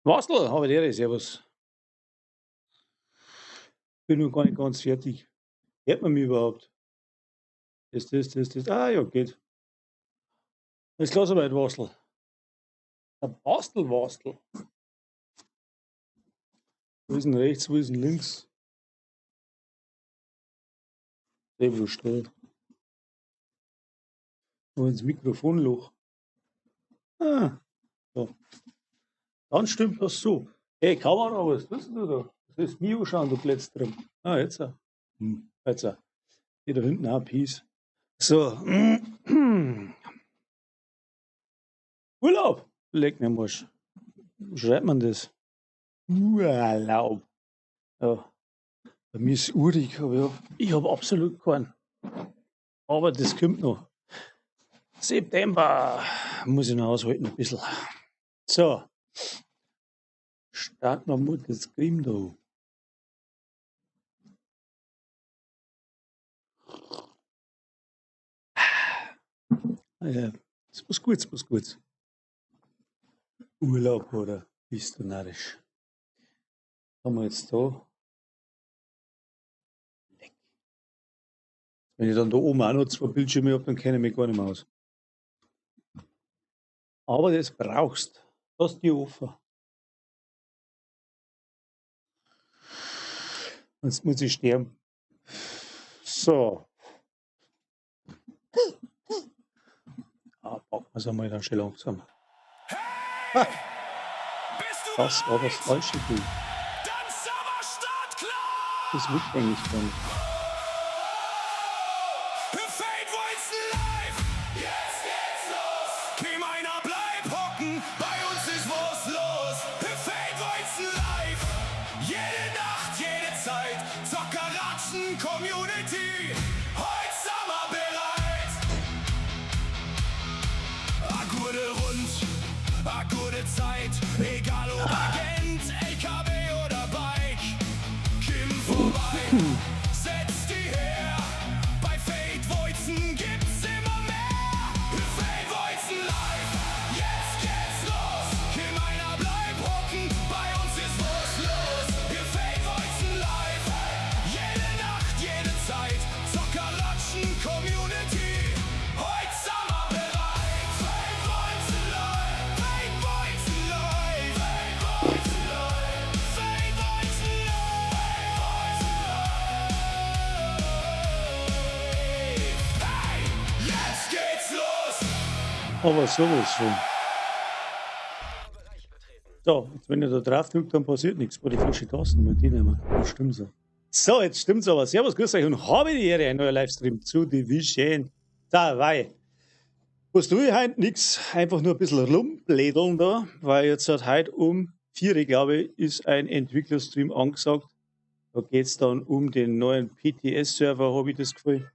Wastl, habe die Ehre, servus. Bin noch gar nicht ganz fertig. Hört man mich überhaupt? Das, das, das, das. Ah ja, geht. Ist klar soweit, Wastl. Der Bastel-Wastl. Wo ist denn rechts, wo ist denn links? Der wo steht. Wo ins Mikrofonloch. Ah, so. Dann stimmt das so. Hey, Kamera, was tust du da? Das ist mir anschauen, du Plätz drin. Ah, jetzt. Jetzt. Hier da hinten auch, Peace. So. Urlaub. Leck mir am Arsch. Wie schreibt man das? Urlaub. Ja. Bei mir ist urig, aber ja, ich hab absolut keinen. Aber das kommt noch. September muss ich noch aushalten ein bisschen. So. Starten wir mit dem Scream da. Ja, das was Gutes, was Gutes. Urlaub oder bist du narrisch? Haben wir jetzt da? Leck. Wenn ich dann da oben auch noch 2 Bildschirme hab, dann kenne ich mich gar nicht mehr aus. Aber das brauchst. Lass die offen. Sonst muss ich sterben. So. Ah, packen wir's einmal dann schön langsam. Hey! Ha! Bist du Das war das bereit? falsche Bild. Dann sind wir startklar! Das wird eigentlich gar nicht. Fade Weizen live! Jetzt geht's los! Keiner bleib hocken, bei uns ist was los! Fade Weizen live! Jede Nacht, jede Zeit, Zockerratschen Community! Heut sind wir bereit! A gute Rund, a gute Zeit, egal ob Agent, LKW oder Bike. Kimm vorbei, setz die her. Bei Fade Woizen gibt's immer mehr. Fade Woizen live, jetzt geht's los. Keiner bleib hocken, bei uns ist was los. Fade Woizen live, jede Nacht, jede Zeit. Zockerratschen Community, heut sind wir bereit. Fade Woizen live, Fade Woizen live, Fade Woizen live, Fade Woizen live. Hey, jetzt geht's los! Aber sowas von. So, jetzt wenn ich da drauf drücke, dann passiert nichts. Boah, die falsche Tasten mit die nehmen. Das stimmt so. So, jetzt stimmt's aber. Servus, grüß euch und habe die Ehre, ein neuer Livestream zu Division 2. Was tue ich heute? Nix. Einfach nur ein bisschen rumblädeln da, weil jetzt halt heute um 4, glaube ich, ist ein Entwicklerstream angesagt. Da geht's dann um den neuen P T S-Server, hab ich das Gefühl.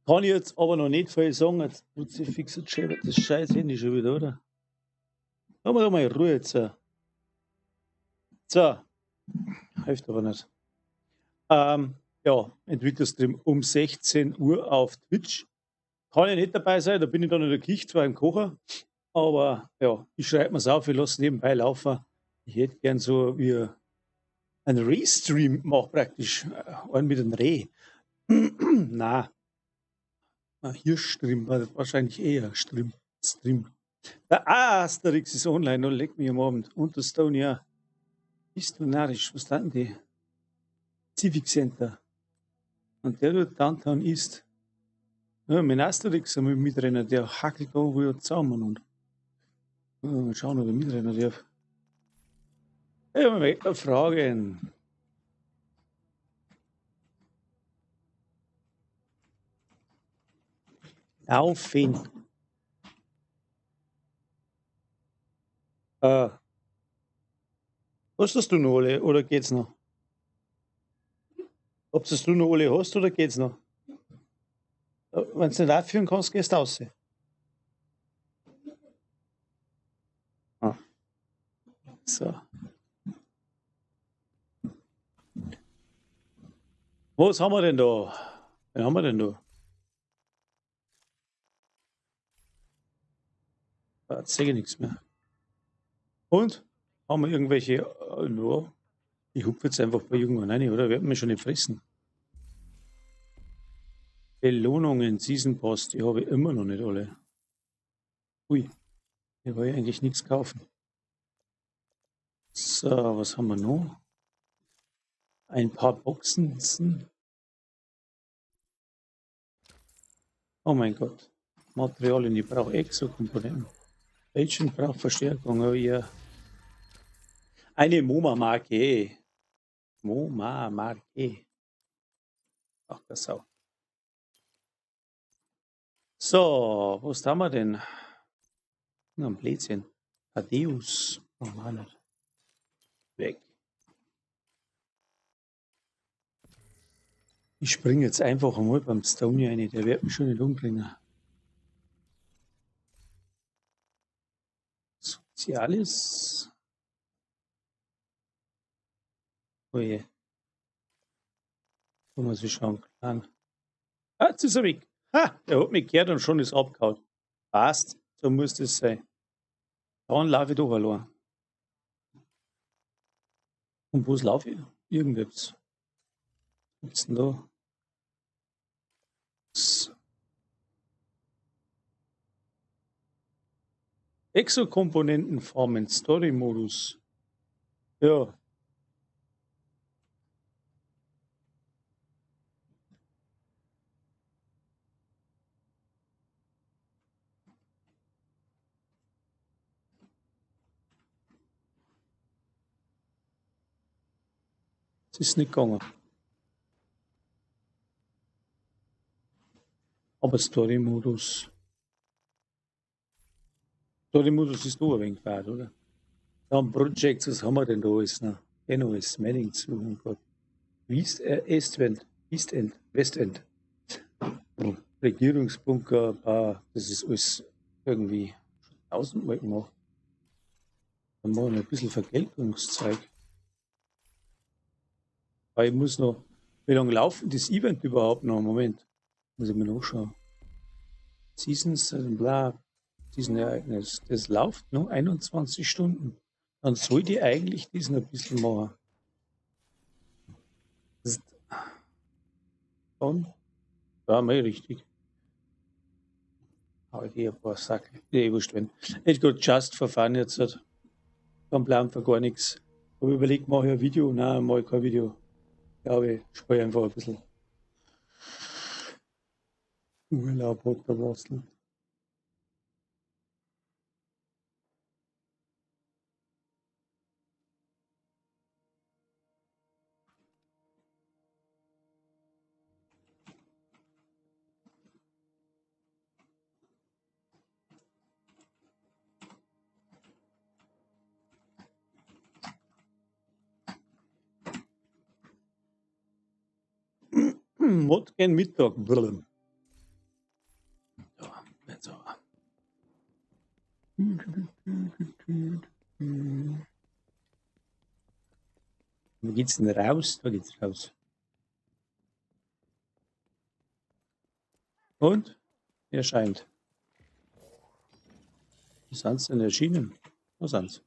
Kann ich jetzt aber noch nicht viel sagen. Jetzt tut sich fix und schön das scheiß Handy schon wieder, oder? Haben wir doch mal Ruhe jetzt. So. Hilft aber nicht. Ja, Entwicklerstream um 16 Uhr auf Twitch. Kann ich nicht dabei sein, da bin ich dann in der Küche, zwar im Kocher, aber ja, ich schreibe mir's auf, ich lass nebenbei laufen. Ich hätte gern so wie einen Restream gemacht praktisch, einen mit einem Reh. Nein. Ah, Hirschstream war das wahrscheinlich eher Stream. Stream. Der Asterix ist online, und leck mich am Abend. Und der Stone, ja. Bist du narrisch? Was denn die? Civic Center. Und der dort Downtown East. Ja, mein Asterix einmal mitrennen, der hackelt da, wo er zusammen und. Ja, mal schauen, ob er mitrennen darf. Ja, mal weiter fragen. Laufen. Hast das du noch alle oder geht's noch? Ob das du noch alle hast oder geht's noch? Wenn du nicht aufführen kannst, gehst du raus. Ah. So. Was haben wir denn da? Wen haben wir denn da? Da sehe ich nichts mehr. Und? Haben wir irgendwelche. Ja, ich hupfe jetzt einfach bei irgendwann rein, oder? Werden wir schon nicht fressen. Belohnungen, Season Pass, die habe ich immer noch nicht alle. Ui, hier wollte ich eigentlich nichts kaufen. So, was haben wir noch? Ein paar Boxen. Oh mein Gott. Materialien, ich brauche Exokomponenten. Agent braucht Verstärkung, oh ja. Eine MoMA-Marke. MoMA-Marke. Ach, das Sau. So, was haben wir denn? Na, ein Blödsinn. Thaddeus. Oh Mann. Weg. Ich springe jetzt einfach einmal beim Stony rein, der wird mich schon nicht umbringen. Soziales. Oh je. Da muss ich schauen. Ah, jetzt ist er weg. Ha, der hat mich gehört und schon ist abgehauen. Passt, so muss das sein. Dann laufe ich doch allein. Und wo laufe ich? Irgendwas. Was ist denn da? So. Exokomponenten farmen, Story-Modus. Ja. Es ist nicht gegangen. Aber Story-Modus. Story-Modus ist doch ein wenig weit, oder? Dann Projects, was haben wir denn da alles noch? Eh noch alles, Manning zu, oh Gott. East, East End, East End, West End. Regierungsbunker, paar, das ist alles irgendwie schon tausendmal gemacht. Dann machen wir ein bisschen Vergeltungszeug. Aber ich muss noch, wie lange laufen das Event überhaupt noch? Moment, muss ich mir nachschauen. Seasons, bla, Season-Ereignis, das läuft noch 21 Stunden. Dann sollte ich eigentlich diesen ein bisschen machen. Das ist dann, ja, mal richtig. Aber ich ein paar Sachen. Nee, wurscht, wenn. Ich gut, just for fun jetzt. Dann bleibt für gar nichts. Hab überlegt, mache ich ein Video? Nein, mache ich kein Video. Ich glaube, ich spiele einfach ein bisschen. Urlaub hat der Russell. Mod gen Mittag. Brrr. Ja, jetzt aber. Wo geht's denn raus? Da geht's raus. Und? Er scheint. Wie sind's denn erschienen? Wo sind's?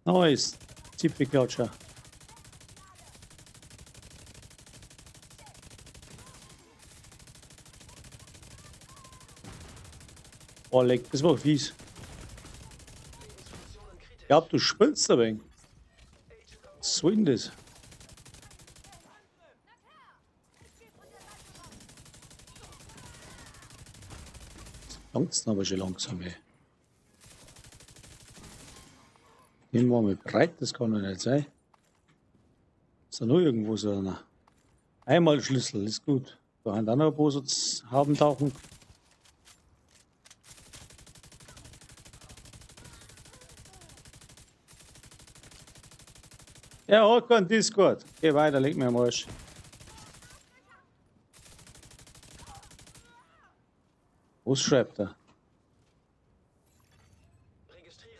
Nice. Zipfelklatscher. Oh, leck, das war fies. Ich glaub, du spinnst ein wenig. Was soll denn das? Langt's aber schon langsam, ey. Den machen wir breit, das kann doch nicht sein. Ist da noch irgendwo so einer? Einmal Schlüssel, ist gut. Da haben auch noch ein paar so haben tauchen. Ja, hat keinen Discord. Geh weiter, leg mir am Arsch. Was schreibt er?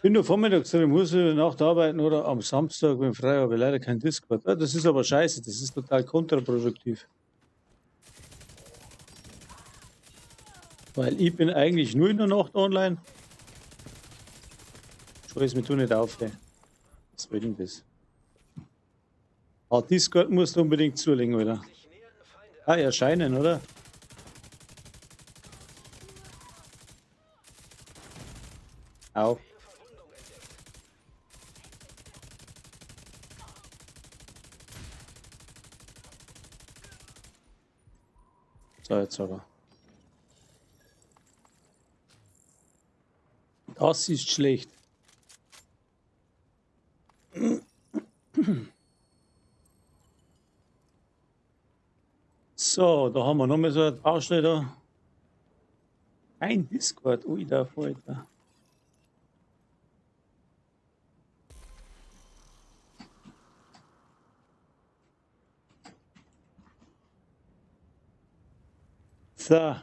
Bin nur vormittags, ich muss in der Nacht arbeiten oder am Samstag, wenn frei, habe ich leider kein Discord. Ja, das ist aber scheiße, das ist total kontraproduktiv. Weil ich bin eigentlich nur in der Nacht online. Scheiß mir du nicht auf, ey. Was will denn das? Ah, Discord musst du unbedingt zulegen, oder? Ah, erscheinen, oder? Au. So, jetzt aber. Das ist schlecht. So, da haben wir noch mal so eine Baustelle da. Ein Discord, ui, da Alter. So.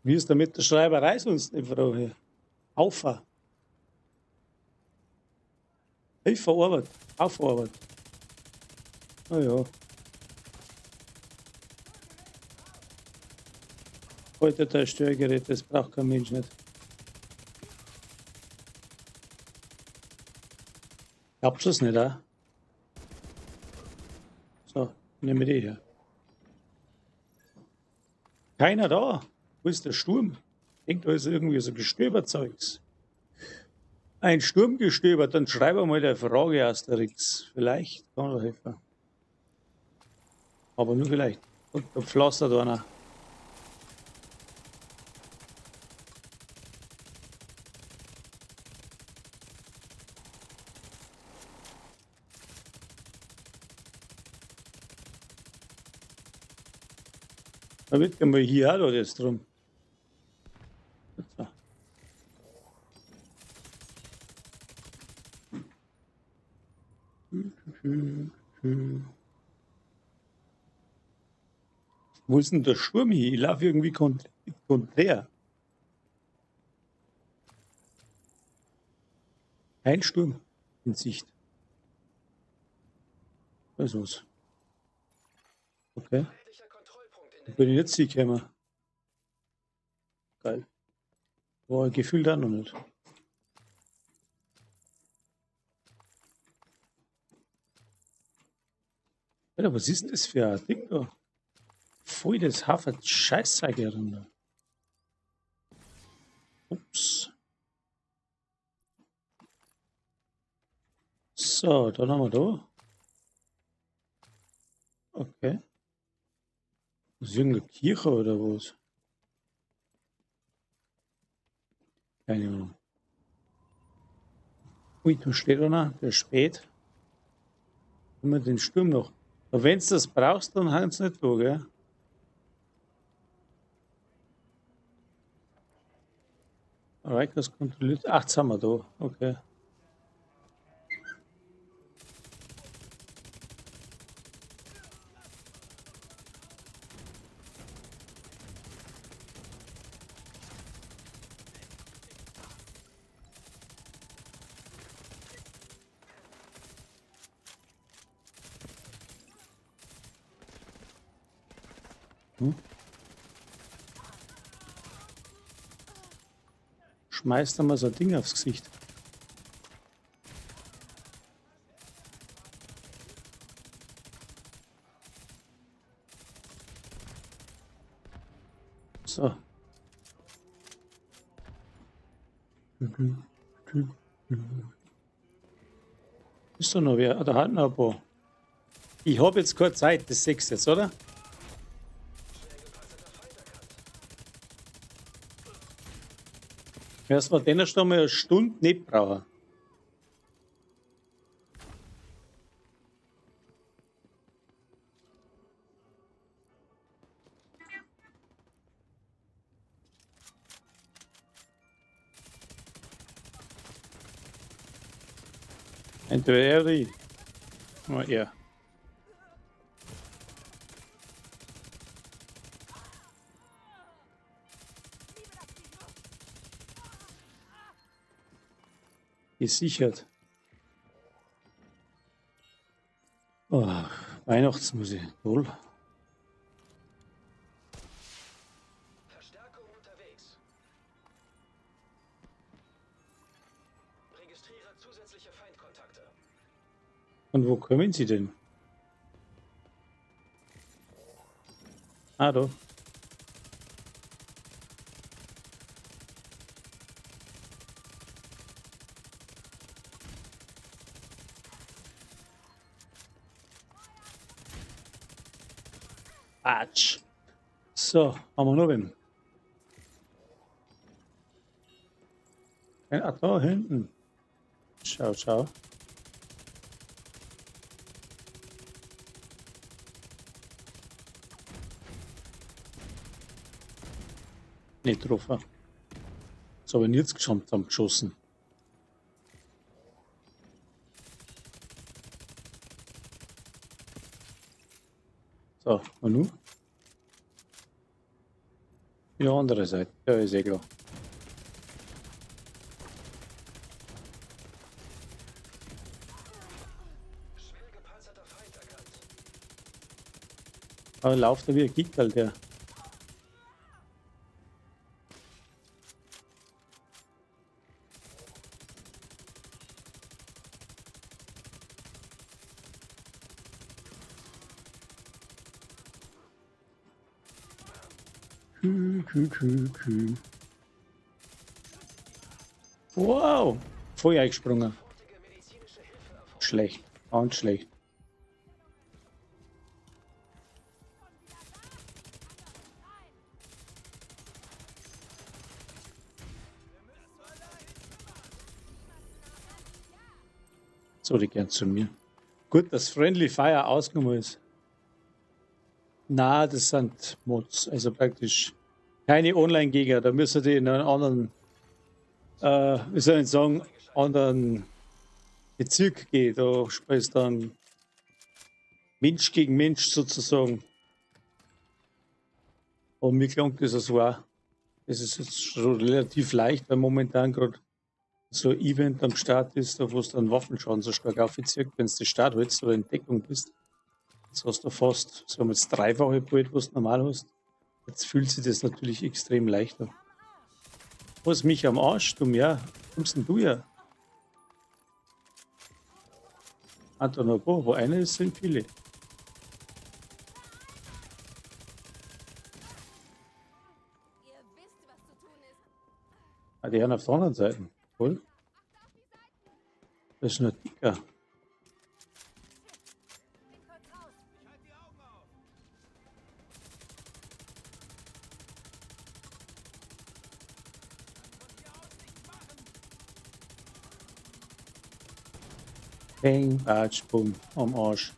Wie ist da mit der Schreiberei sonst die Frage? Aufer. Hilfe Arbeit. Auf Arbeit. Na ja. Heute der Störgerät, das braucht kein Mensch nicht. Glaubst du das nicht, auch? So, nehmen wir die her. Keiner da. Wo ist der Sturm? Ich denke, da ist irgendwie so Gestöberzeugs. Ein Sturmgestöber, dann schreib mal der Frage, Asterix. Vielleicht kann er helfen. Aber nur vielleicht. Und da pflastert einer. Da wird mal hier auch da jetzt drum. So. Wo ist denn der Sturm hier? Ich laufe irgendwie konträr. Kein Sturm in Sicht. Da ist was. Okay. Da bin ich jetzt hingekommen. Geil. War gefühlt auch noch nicht. Alter, was ist denn das für ein Ding da? Voll das Hafer Scheißzeug da. Ups. So, dann haben wir da. Okay. Das ist irgendeine Kirche oder was? Keine Ahnung. Ui, da steht einer, der ist spät. Haben wir den Sturm noch. Aber wenn du das brauchst, dann haben's nicht da, gell? Rikers kontrolliert. Ach, jetzt haben wir da. Okay. Hm? Schmeißt da mal so ein Ding aufs Gesicht. So. Ist da noch wer? Ah, da hat noch ein paar. Ich hab jetzt keine Zeit, das siehst du jetzt, oder? Erstmal den schon mal eine Stunde nicht brauchen. Entweder er oder ich. Nur er. Gesichert. Oh, Weihnachtsmusik. Toll. Und wo kommen sie denn? Ah, da. Atsch. So, haben wir noch wen? Ah, da hinten. Schau, schau. Nicht getroffen. So, aber jetzt schon geschossen. So, und nun? Die andere Seite. Ja, ist eh klar. Aber lauft er wie ein Gickerl, der. Kü, kü, kü, kü. Wow! Voll eingesprungen. Schlecht. Ganz schlecht. So, die gern zu mir. Gut, dass Friendly Fire ausgenommen ist. Na, das sind Mods, also praktisch keine Online-Gegner. Da müssen die in einen anderen, wie soll ich sagen, anderen Bezirk gehen. Da spielst dann Mensch gegen Mensch sozusagen. Und mir klingt das so auch. Das ist jetzt schon relativ leicht, weil momentan gerade so ein Event am Start ist, da wo es dann Waffenschaden so stark aufzieht, wenn du den Start hältst oder in Deckung bist. Jetzt hast du fast, sagen wir jetzt dreifache Bild, was du normal hast. Jetzt fühlt sich das natürlich extrem leichter. Was mich am Arsch, du mir? Kommst denn du ja? Ah, da noch ein paar. Wo einer ist, sind viele. Ah, die haben auf der anderen Seite. Cool. Das ist nur dicker. Peng, Batsch, bumm, am Arsch.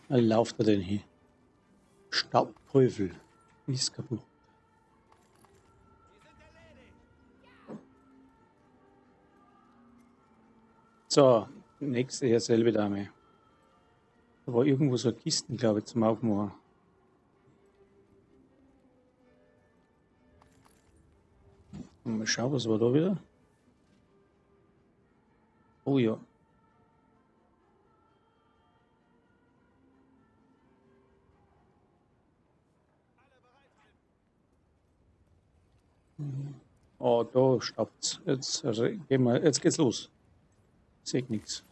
Was lauft er denn hier? Staubteufel. Ist kaputt. So, nächste hier, selbe Dame. Da war irgendwo so Kisten, glaube ich, zum Aufmachen. Mal schauen, was war da wieder? Oh ja. Oh, da staubt's. Jetzt, also, gehen wir, jetzt geht's los. Ich seh nix.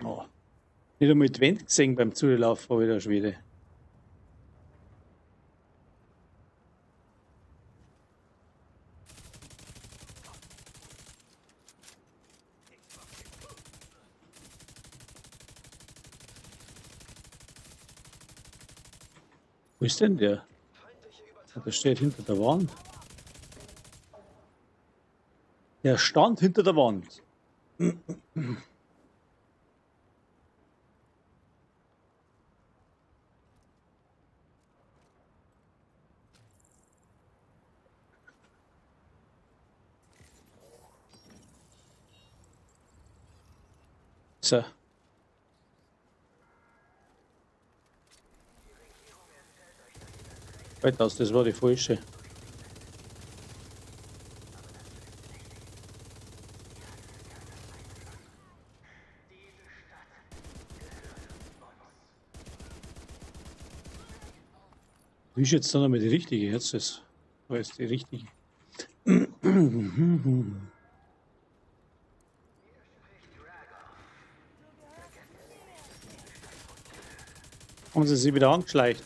Oh. Nicht einmal die Wand gesehen beim Zulaufen, alter Schwede. Wo ist denn der? Der steht hinter der Wand. Der stand hinter der Wand. So. Weit aus, das war die falsche. Wie ist jetzt dann einmal die richtige? Jetzt ist, wo ist die richtige? Haben sie sich wieder angeschleicht?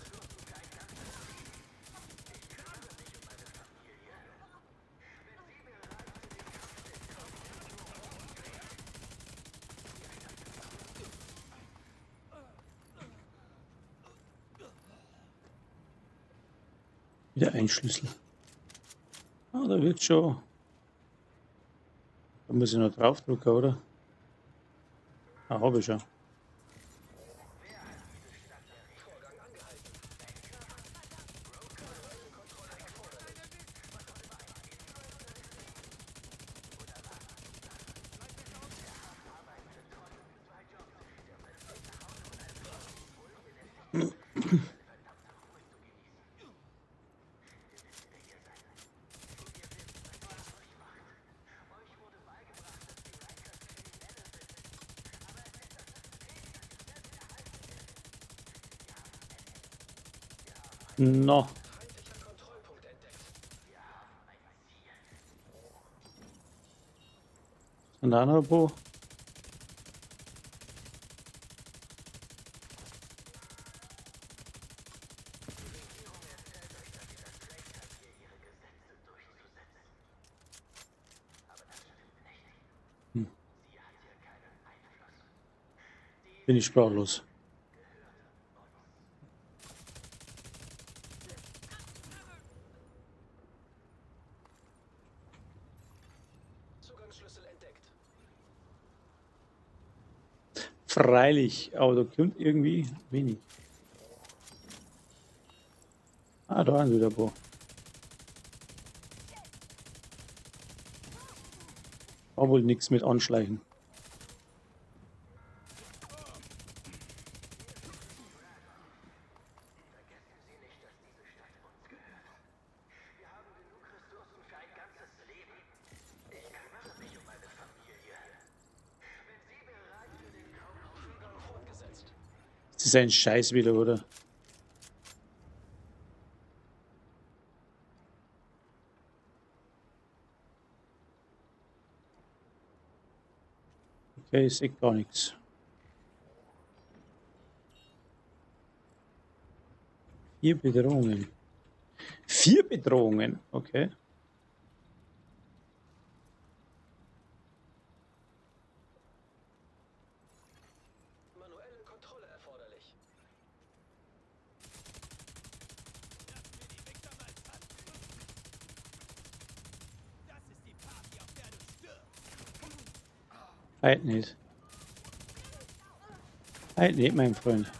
Wieder ein Schlüssel. Ah, da wird schon. Da muss ich noch draufdrücken, oder? Ah, hab ich schon. No. Und auch noch ein paar. Bin ich sprachlos. Freilich, aber da kommt irgendwie wenig. Ah, da haben sie wieder ein paar. War wohl nix mit Anschleichen. Das ist ein Scheiß wieder, oder? Okay, ich seh gar nichts. 4 Bedrohungen. 4 Bedrohungen, okay. Manuelle Kontrolle erforderlich. Halt nicht. Halt nicht, mein Freund.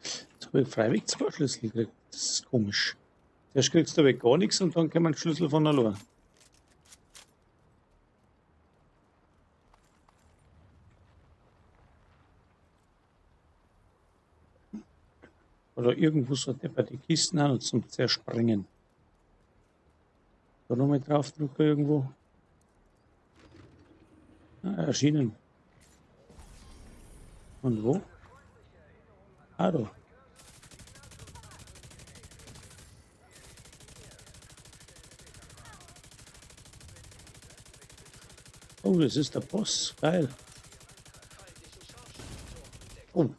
Jetzt habe ich freiwillig 2 Schlüssel gekriegt. Das ist komisch. Zuerst kriegst du aber gar nichts und dann kommen Schlüssel von allein. Oder irgendwo so depperte Kisten an und zum Zerspringen. Da nochmal drauf drücken irgendwo. Ah, erschienen. Und wo? Ah, da. Oh, das ist der Boss. Geil. Oh.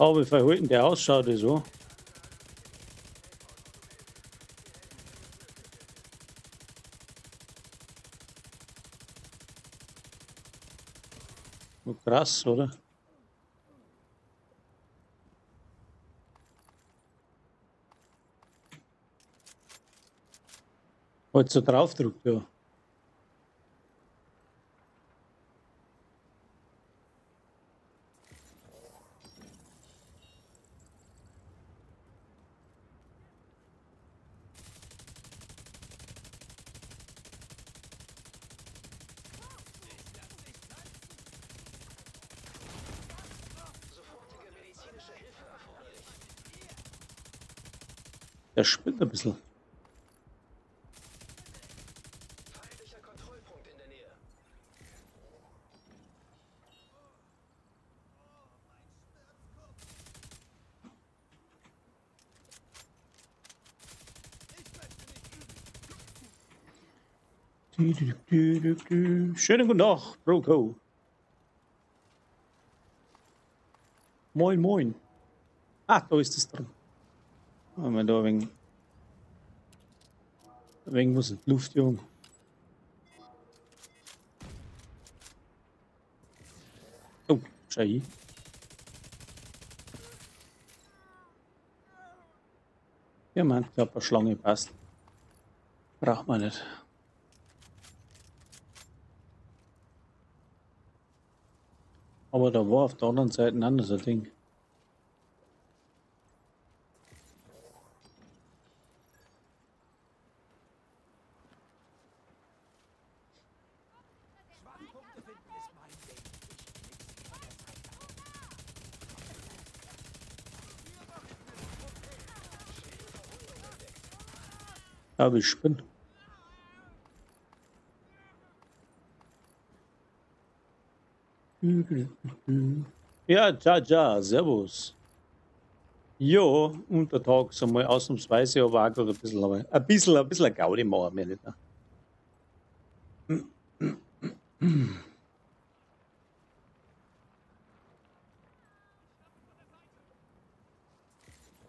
Oh, wie verhalten der ausschaut, so. Oh, krass, oder? Halt so drauf drückt, ja. Der spinnt ein bisschen. Feindlicher Kontrollpunkt in der Nähe. Du, du, du, du. Schönen guten Tag, Broko. Moin, moin. Ah, da ist es drin. Haben wir da ein wenig was in die Luft, Jung. Oh, schau hier. Ja, man, ich glaub, eine Schlange passt. Braucht man nicht. Aber da war auf der anderen Seite ein anderes Ding. Aber ich spinne. Ja, ciao, ciao, servus. Jo, untertags einmal ausnahmsweise, aber auch gerade ein bisschen, aber ein bisschen eine Gaudi machen wir nicht. Ne?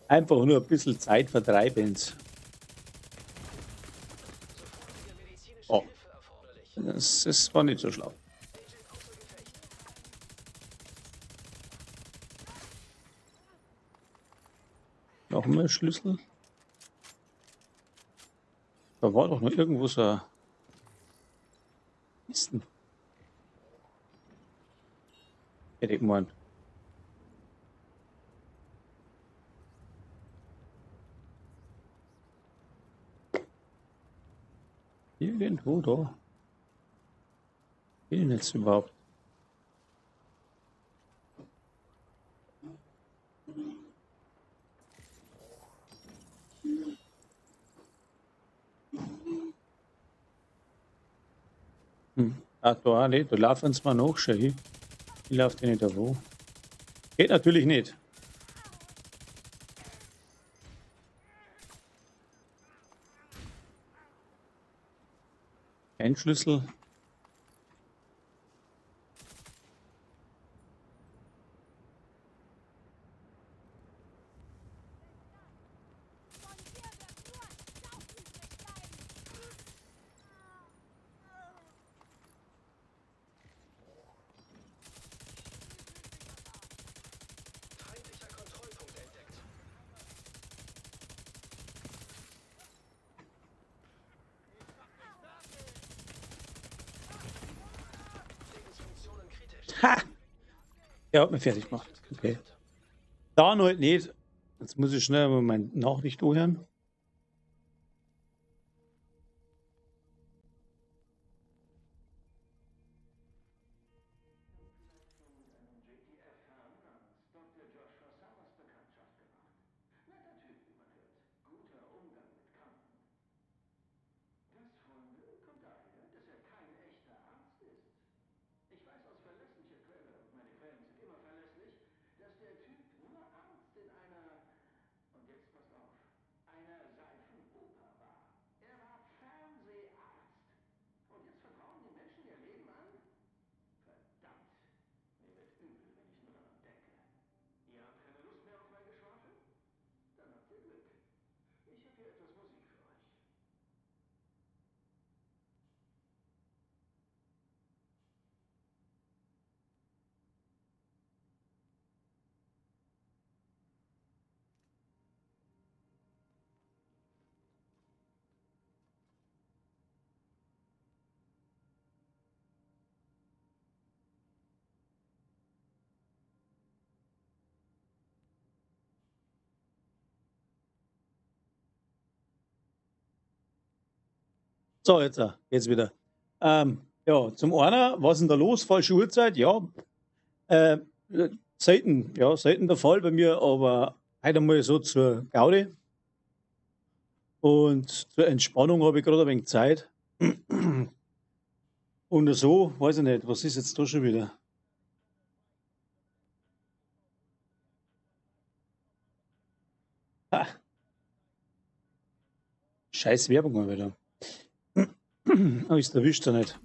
Einfach nur ein bisschen Zeit vertreiben. Oh, das war nicht so schlau. Noch mehr Schlüssel. Da war doch noch irgendwo so ein Kisten. Hätte ich gemeint. Irgendwo da. Bin ich jetzt überhaupt? Ah, da auch nicht. Da laufen sie mal nach, schau hier. Ich laufe die nicht da wo. Geht natürlich nicht. Ein Schlüssel. Feindlicher Kontrollpunkt entdeckt. Lebensfunktionen kritisch. Ha! Er hat mich fertig gemacht. Okay. Da noch nicht. Jetzt muss ich schnell mal meine Nachricht anhören. So, jetzt geht's wieder. Ja, zum einen, was ist denn da los? Falsche Uhrzeit? Ja, selten, ja, selten der Fall bei mir, aber heute mal so zur Gaudi. Und zur Entspannung habe ich gerade ein wenig Zeit. Und so, weiß ich nicht, was ist jetzt da schon wieder? Ha. Scheiß Werbung mal wieder. Oh, ist erwischt er nicht.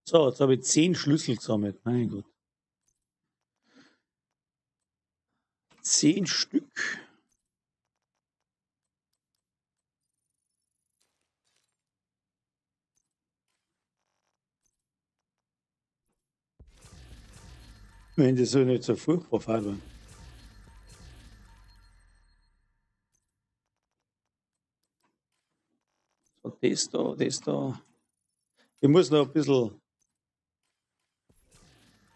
So, jetzt habe ich 10 Schlüssel gesammelt. Mein Gott. 10 Stück. Wenn das so nicht so furchtbar fahr war. So, das da, das da. Ich muss noch ein bisschen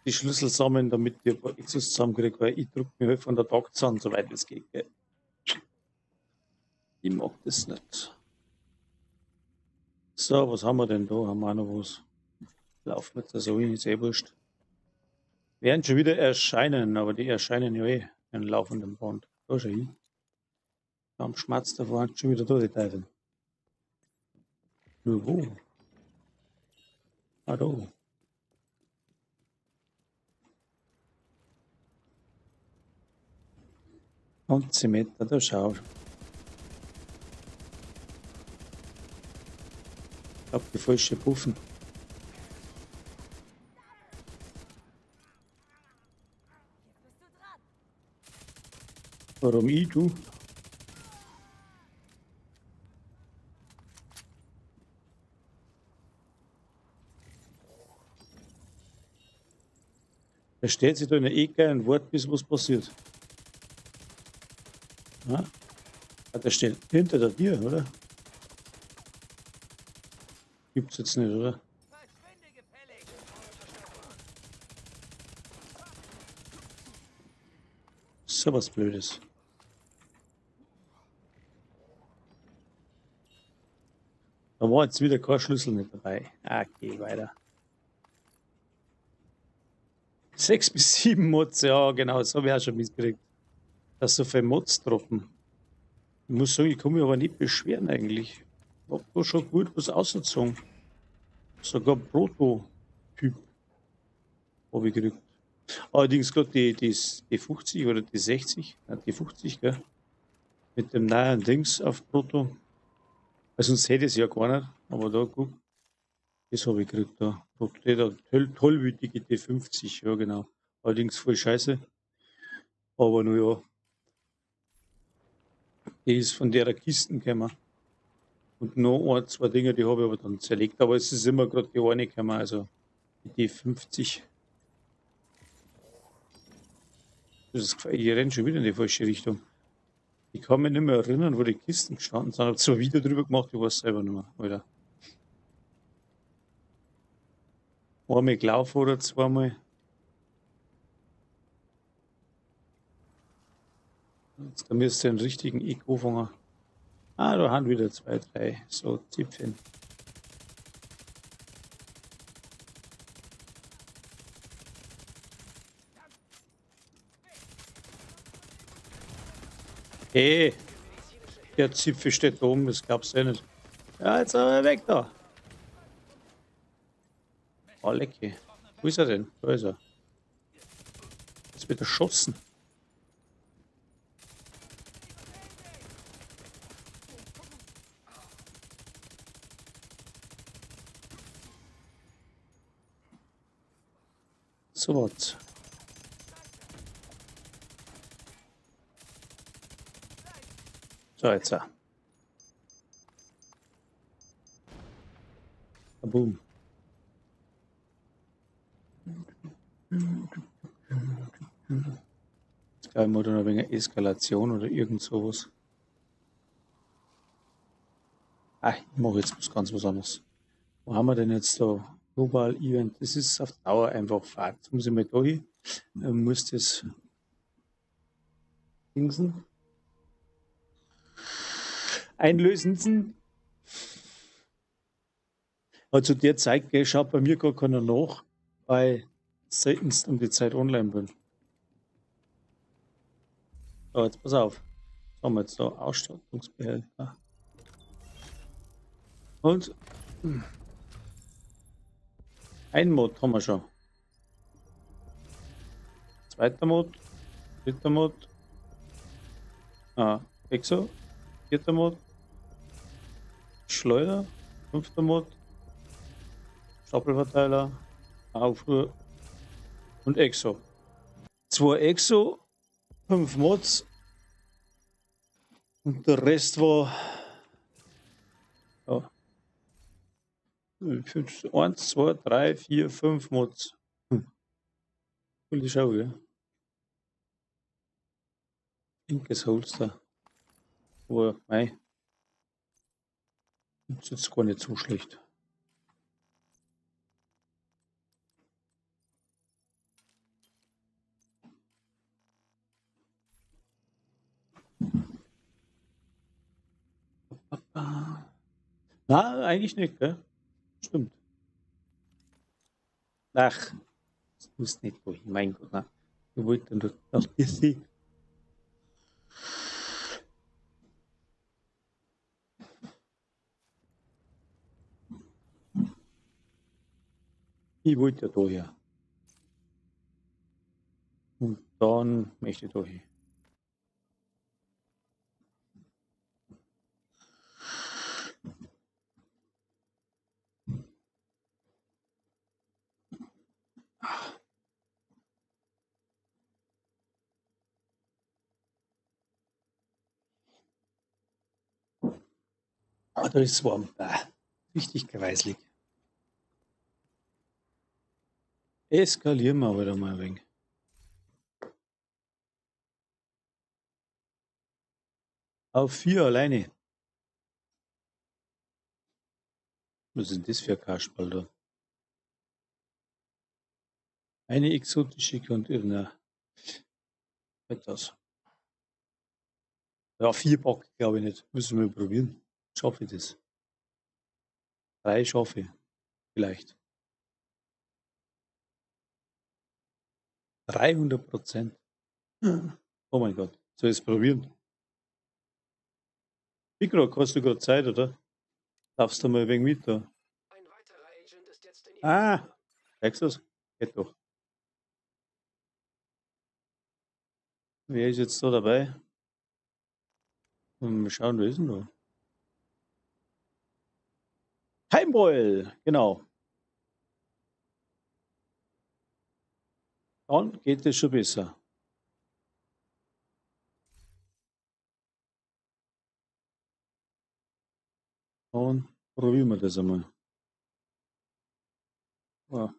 die Schlüssel sammeln, damit ich ein paar Exos zusammenkriege, weil ich drück mich halt von der Tagzahn, soweit es geht. Gell? Ich mag das nicht. So, was haben wir denn da? Haben wir auch noch was? Laufen wir jetzt so hin, ist eh wurscht. Werden schon wieder erscheinen, aber die erscheinen ja eh im laufenden Band. Da schau hin. Am Schmerz da vorne schon wieder da, die Teufel. Nur wo? Ah, da. 20 Meter, da schau. Ich hab die falsche Puffen. Warum ich, du? Da steht sich da in der Ecke und wartet, bis was passiert. Ja? Ah, der steht hinter der Tür, oder? Gibt's jetzt nicht, oder? So was Blödes. Da war jetzt wieder kein Schlüssel nicht dabei. Ah, geh weiter. 6 bis 7 Mods, ja genau, das hab ich auch schon mitgekriegt. Dass so viele Mods droppen. Ich muss sagen, ich kann mich aber nicht beschweren eigentlich. Ich hab da schon gut was ausgezogen. Sogar Prototyp hab ich gekriegt. Allerdings grad die 50 oder die 60, nein, die 50, gell? Mit dem neuen Dings auf Proto. Weil sonst hätte ich es ja gar nicht. Aber da, guck, das hab ich gekriegt da. Die da tollwütige D50, ja genau. Allerdings voll scheiße. Aber nun ja. Die ist von der Kisten gekommen. Und noch ein, zwei Dinge, die habe ich aber dann zerlegt. Aber es ist immer grad die eine gekommen, also die D50. Das ist gefährlich. Ich renn schon wieder in die falsche Richtung. Ich kann mich nicht mehr erinnern, wo die Kisten gestanden sind. Ich hab zwar ein Video drüber gemacht, ich weiß selber nicht mehr, Alter. Einmal gelaufen oder zweimal. Jetzt, da müsst ihr den richtigen Eco fangen. Ah, da haben wieder 2, 3. So, Zipfeln. Hey, der Zipfel steht da oben, das glaubst du ja nicht. Ja, jetzt aber weg da. Oh, lecky. Wo ist er denn? Da ist er. Jetzt wird er erschossen. So was. So, jetzt auch. Boom. Jetzt glaube ich mal noch ein wenig Eskalation oder irgend sowas. Ah, ich mache jetzt was ganz was anderes. Wo haben wir denn jetzt da? Global Event. Das ist auf Dauer einfach Fahrt. Jetzt muss ich mal da hin. Dann muss das Dingsen einlösen. Also der Zeit, gell, schaut bei mir gar keiner nach, weil seltenst um die Zeit online bin. So, jetzt pass auf. Was haben wir jetzt da? Ausstattungsbehälter. Und ein Mod haben wir schon. Zweiter Mod, dritter Mod, Exo, vierter Mod, Schleuder, fünfter Mod, Stapelverteiler, Aufruhr und Exo. 2 Exo, 5 Mods und der Rest war ja, 5, 1, 2, 3, 4, 5 Mods. Coole Schau, gell? Linkes Holster. Aber mei. Ist jetzt gar nicht so schlecht. Na, eigentlich nicht, gell? Stimmt. Ach, das muss nicht wohin, mein Gott, na. Ich wollte nur noch ein bisschen. Ich wollte ja da her. Und dann möchte ich da hin. Ah, da ist es warm. Bah, richtig kreislig. Eskalieren wir wieder mal ein wenig. Auf 4 alleine. Was ist denn das für ein Kasperl da? Eine exotische und irgendeine etwas. Ja, 4 Pack glaube ich nicht. Müssen wir probieren. Schaffe ich das? 3 schaffe ich. Vielleicht. 300%. Oh mein Gott. Soll ich es probieren? Mikro, hast du gerade Zeit, oder? Darfst du mal ein wenig mit da? Ein weiterer Agent ist jetzt in Ah, merkst du's? Geht doch. Wer ist jetzt da dabei? Mal schauen, wer ist denn da? Heimbeul, genau. Dann geht es schon besser. Dann probieren wir das einmal. Ja.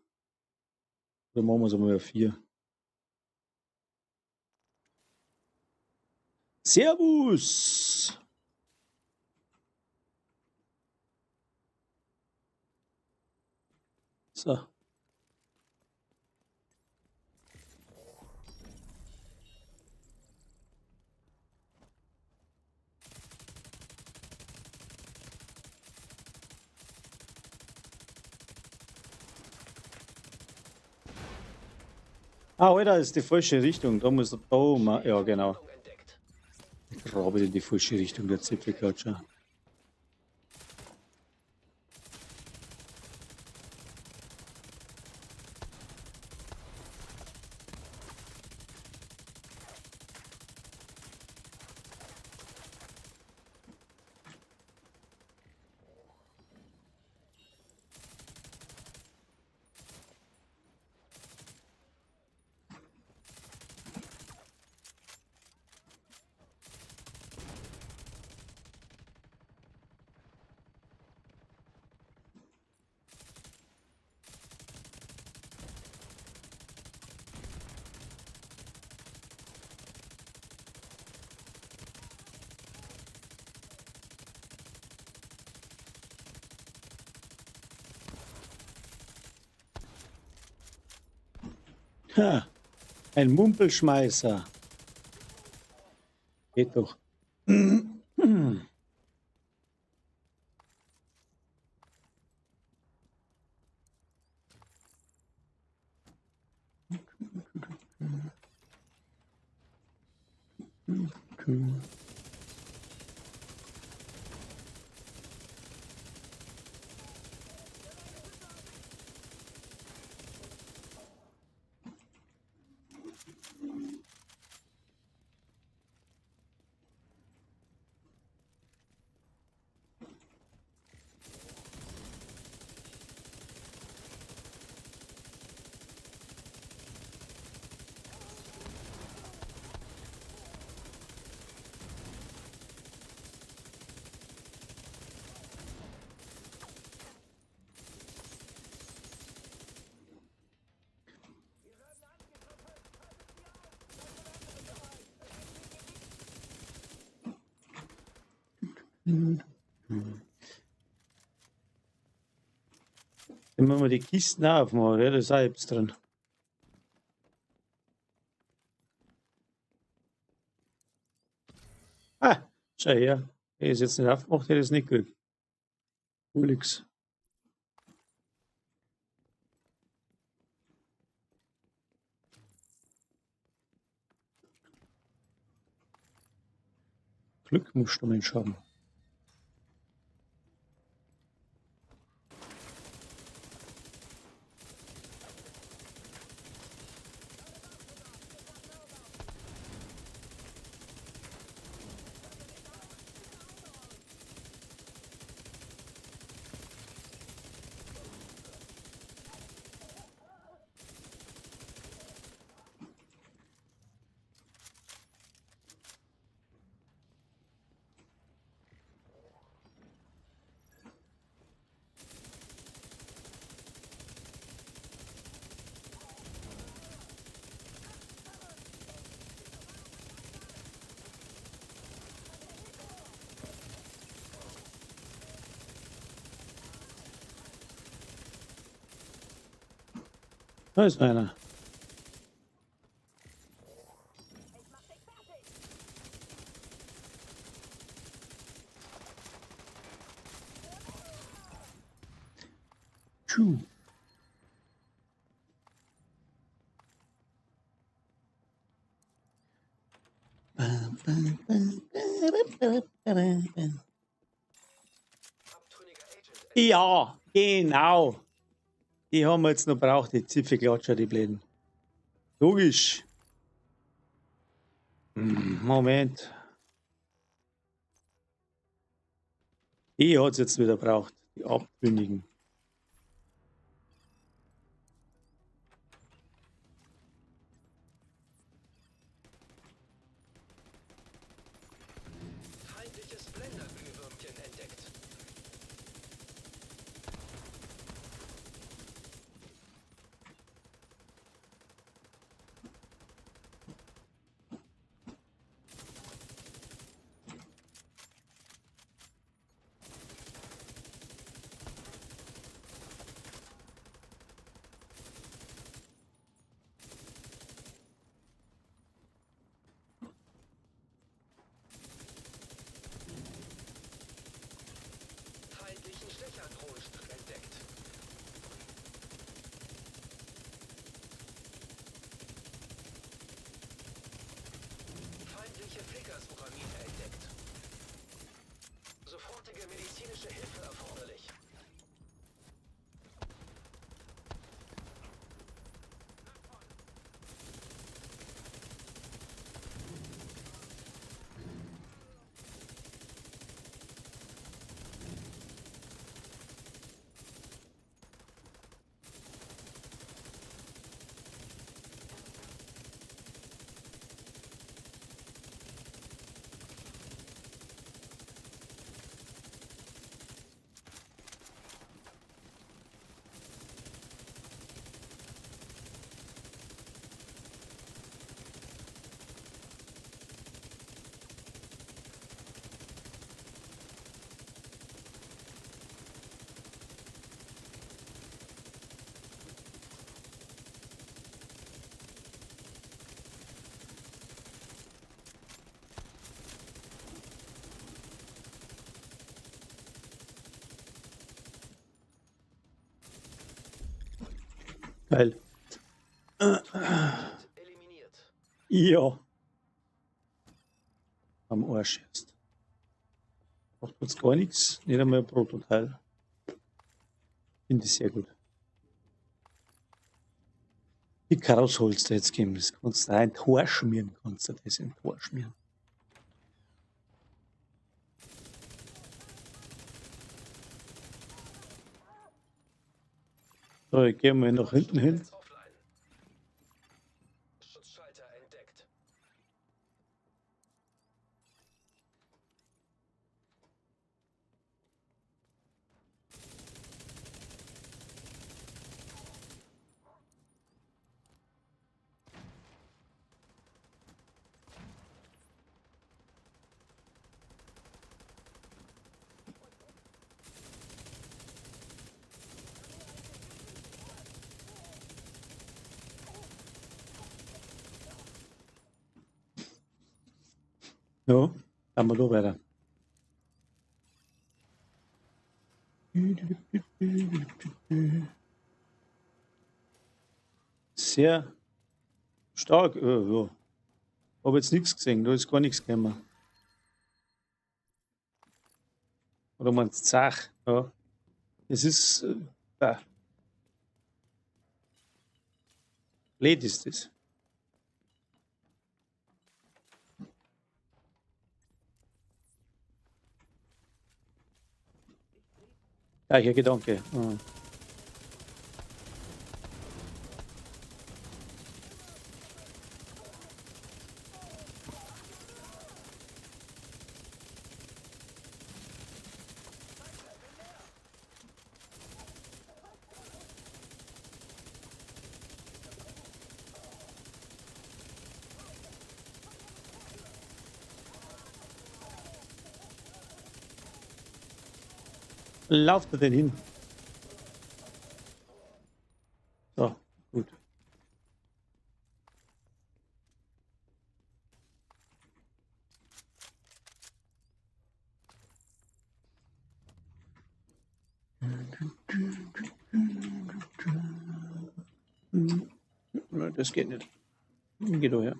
Dann machen wir es einmal auf 4. Servus! So. Ah, Alter, ist die falsche Richtung. Da muss er da oben. Ja, genau. Ich grabe in die falsche Richtung, der Zipfelklatscher. Ha, ein Mumpelschmeißer. Geht doch. Dann müssen wir die Kisten auch aufmachen, gell? Da ist auch etwas drin. Ah, schau her. Er ist jetzt nicht aufgemacht, hätte ich es nicht gekriegt. Nix. Glück musst du Mensch haben. Da ist einer. Tschuh. Ja, genau. Die haben wir jetzt noch braucht, die Zipfelklatscher, die Bläden. Logisch. Moment. Die hat's jetzt wieder braucht, die Abtrünnigen. Feindliches Blenderglühwürmchen entdeckt. Feindlichen Stecherdrohnenstück entdeckt. Feindliche Flickersuchermine entdeckt. Sofortige medizinische Hilfe erforderlich. Geil. Eliminiert. Ja. Am Arsch erst. Macht uns gar nichts, nicht einmal ein Prototeil. Finde ich sehr gut. Die Karosholz da jetzt geben, das kannst du auch in Tor schmieren, kannst du das in Tor schmieren. So, ich gehe mal nach hinten hin. Netz offline. Schutzschalter entdeckt. Ja, dann wir da weiter. Sehr stark. Ja. Hab jetzt nichts gesehen, da ist gar nichts gekommen. Oder meinst du Zach? Ja. Es ist. Ja. Blöd ist das. Gleicher Gedanke. Mhm. Lauft er denn hin? So, gut. Das geht nicht. Geh doch her.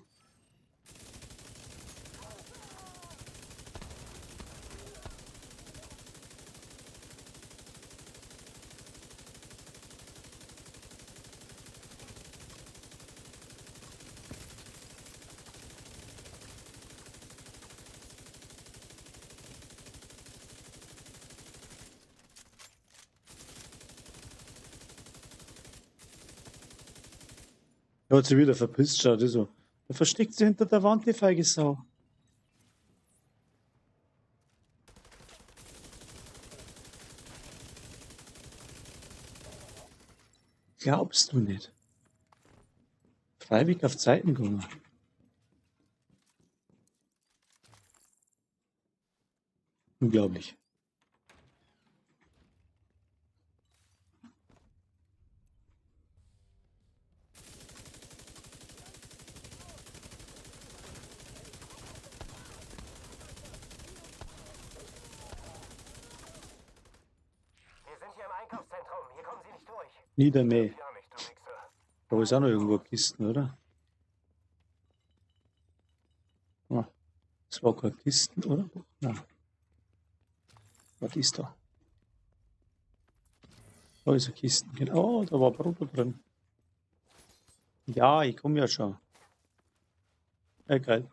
Er hat sich wieder verpisst, schaut so. Er versteckt sich hinter der Wand, die feige Sau. Glaubst du nicht? Freiwillig auf Zeiten gegangen. Unglaublich. Niedermäh. Da ist auch noch irgendwo Kisten, oder? Ah, das war keine Kisten, oder? Nein. Was ist da? Da ist eine Kiste. Genau, oh, da war Brot drin. Ja, ich komme ja schon. Ja, geil.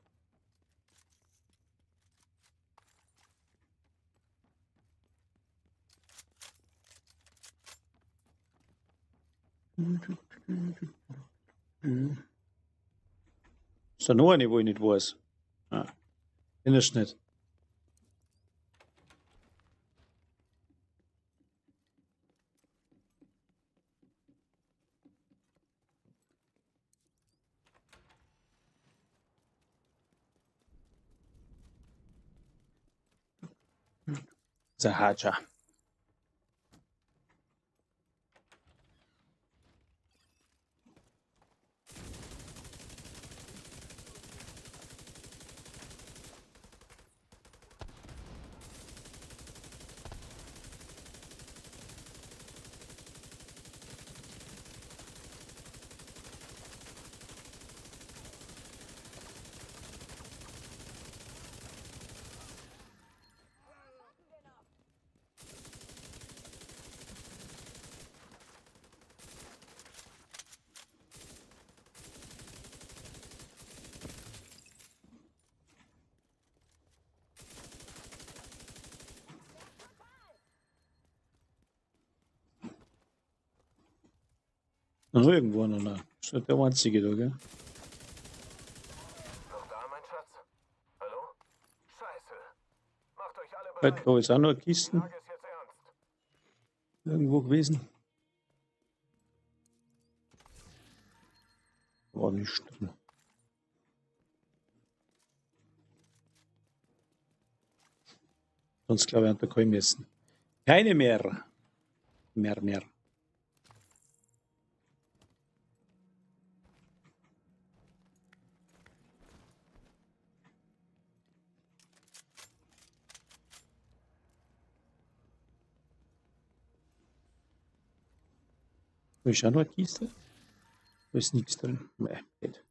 Ist da noch eine, wo ich nicht weiß? Ah, erinnerst nicht. Sahaja. Noch irgendwo einer, ne? Ist nicht der einzige da, gell? Noch da, mein Schatz? Hallo? Scheiße. Macht euch alle bereit. Da ist auch noch eine Kiste. Die Lage ist jetzt ernst. Irgendwo gewesen. War nicht drin. Sonst glaube ich, hat er kein müssen. Keine mehr. Mehr. Da ist auch noch eine Kiste. Da ist nichts drin. Nee, geht.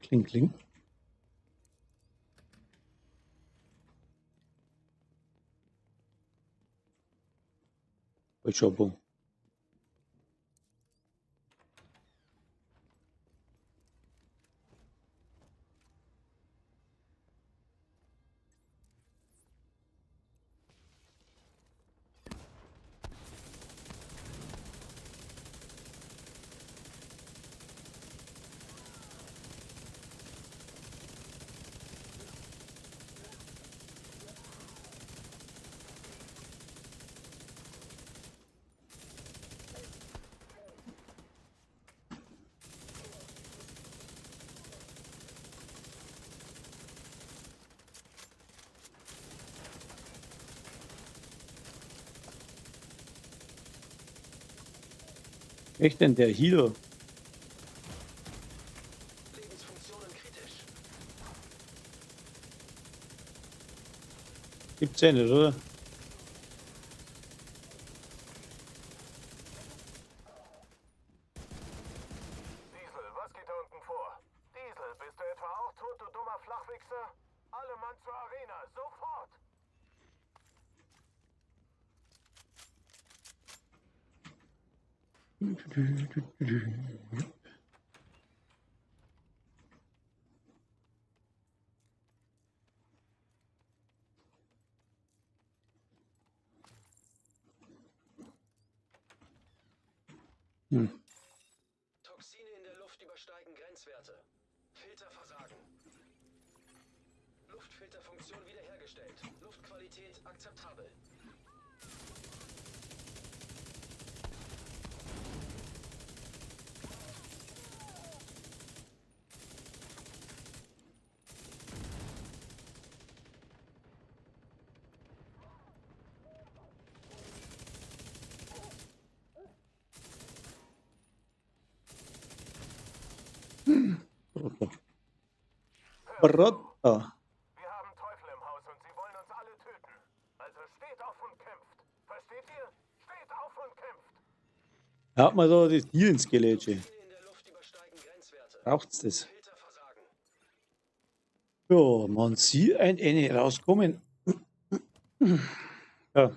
Kling, kling. Falscher. Echt denn der Healer? Lebensfunktionen kritisch. Gibt's ja nicht, oder? Diesel, was geht da unten vor? Diesel, bist du etwa auch tot, du dummer Flachwichser? Alle Mann zur Arena, sofort! Hm. Toxine in der Luft übersteigen Grenzwerte. Filter versagen. Luftfilterfunktion wiederhergestellt. Luftqualität akzeptabel. Brotto. Brotto. Wir haben Teufel im Haus und sie wollen uns alle töten. Also steht auf und kämpft. Versteht ihr? Steht auf und kämpft. Da hat man da das Tier ins Gelege. Toxine in der Luft übersteigen Grenzwerte. Braucht's das? Filter versagen. Ja, man sieht ein Ende rauskommen. Ja.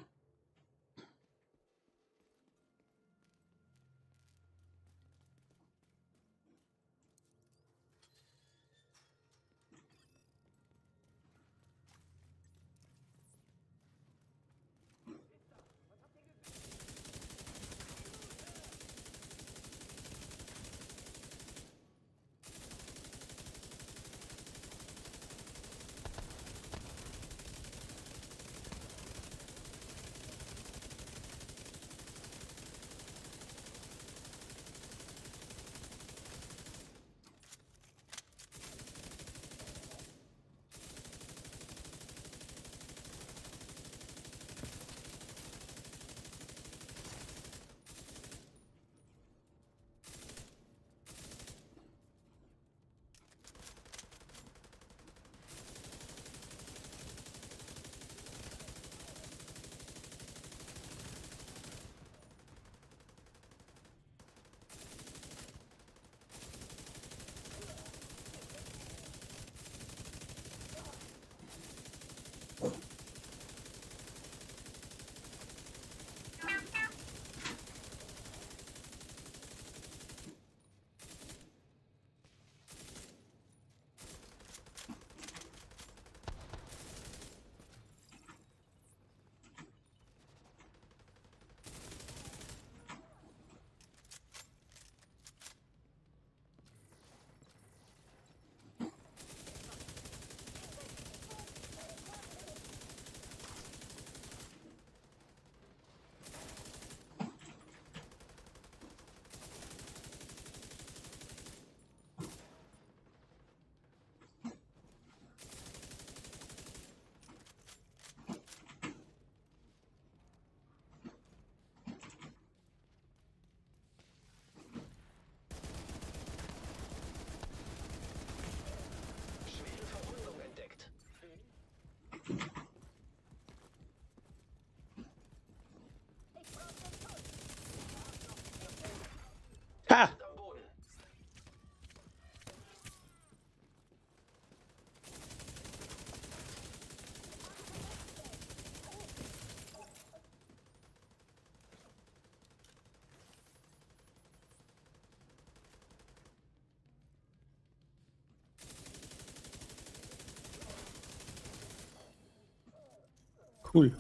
Cool.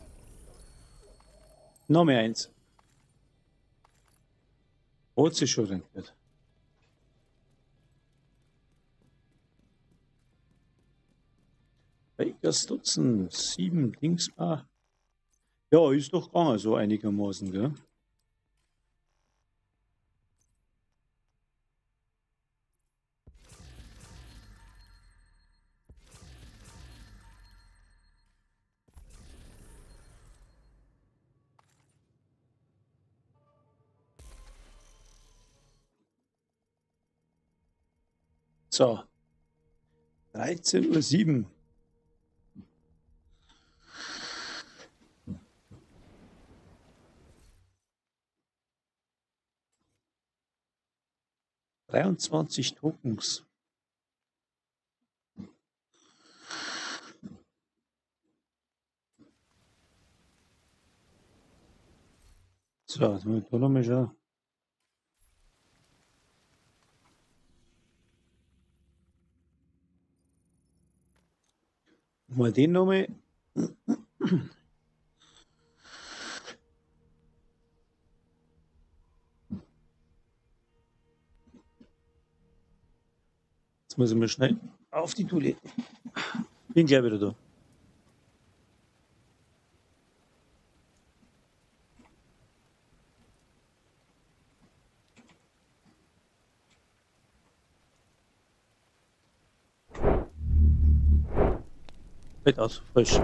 Noch mehr eins. Hat sich schon rentiert. Bakers Dutzend, 7 Dings mal. Ja, ist doch gegangen, so einigermaßen, gell? So. 13:07 Uhr. 23 Tokens. So, jetzt muss ich da nochmal schauen. Mal den nochmal. Jetzt muss ich mal schnell auf die Toilette. Bin gleich wieder da. Fällt aus, frisch.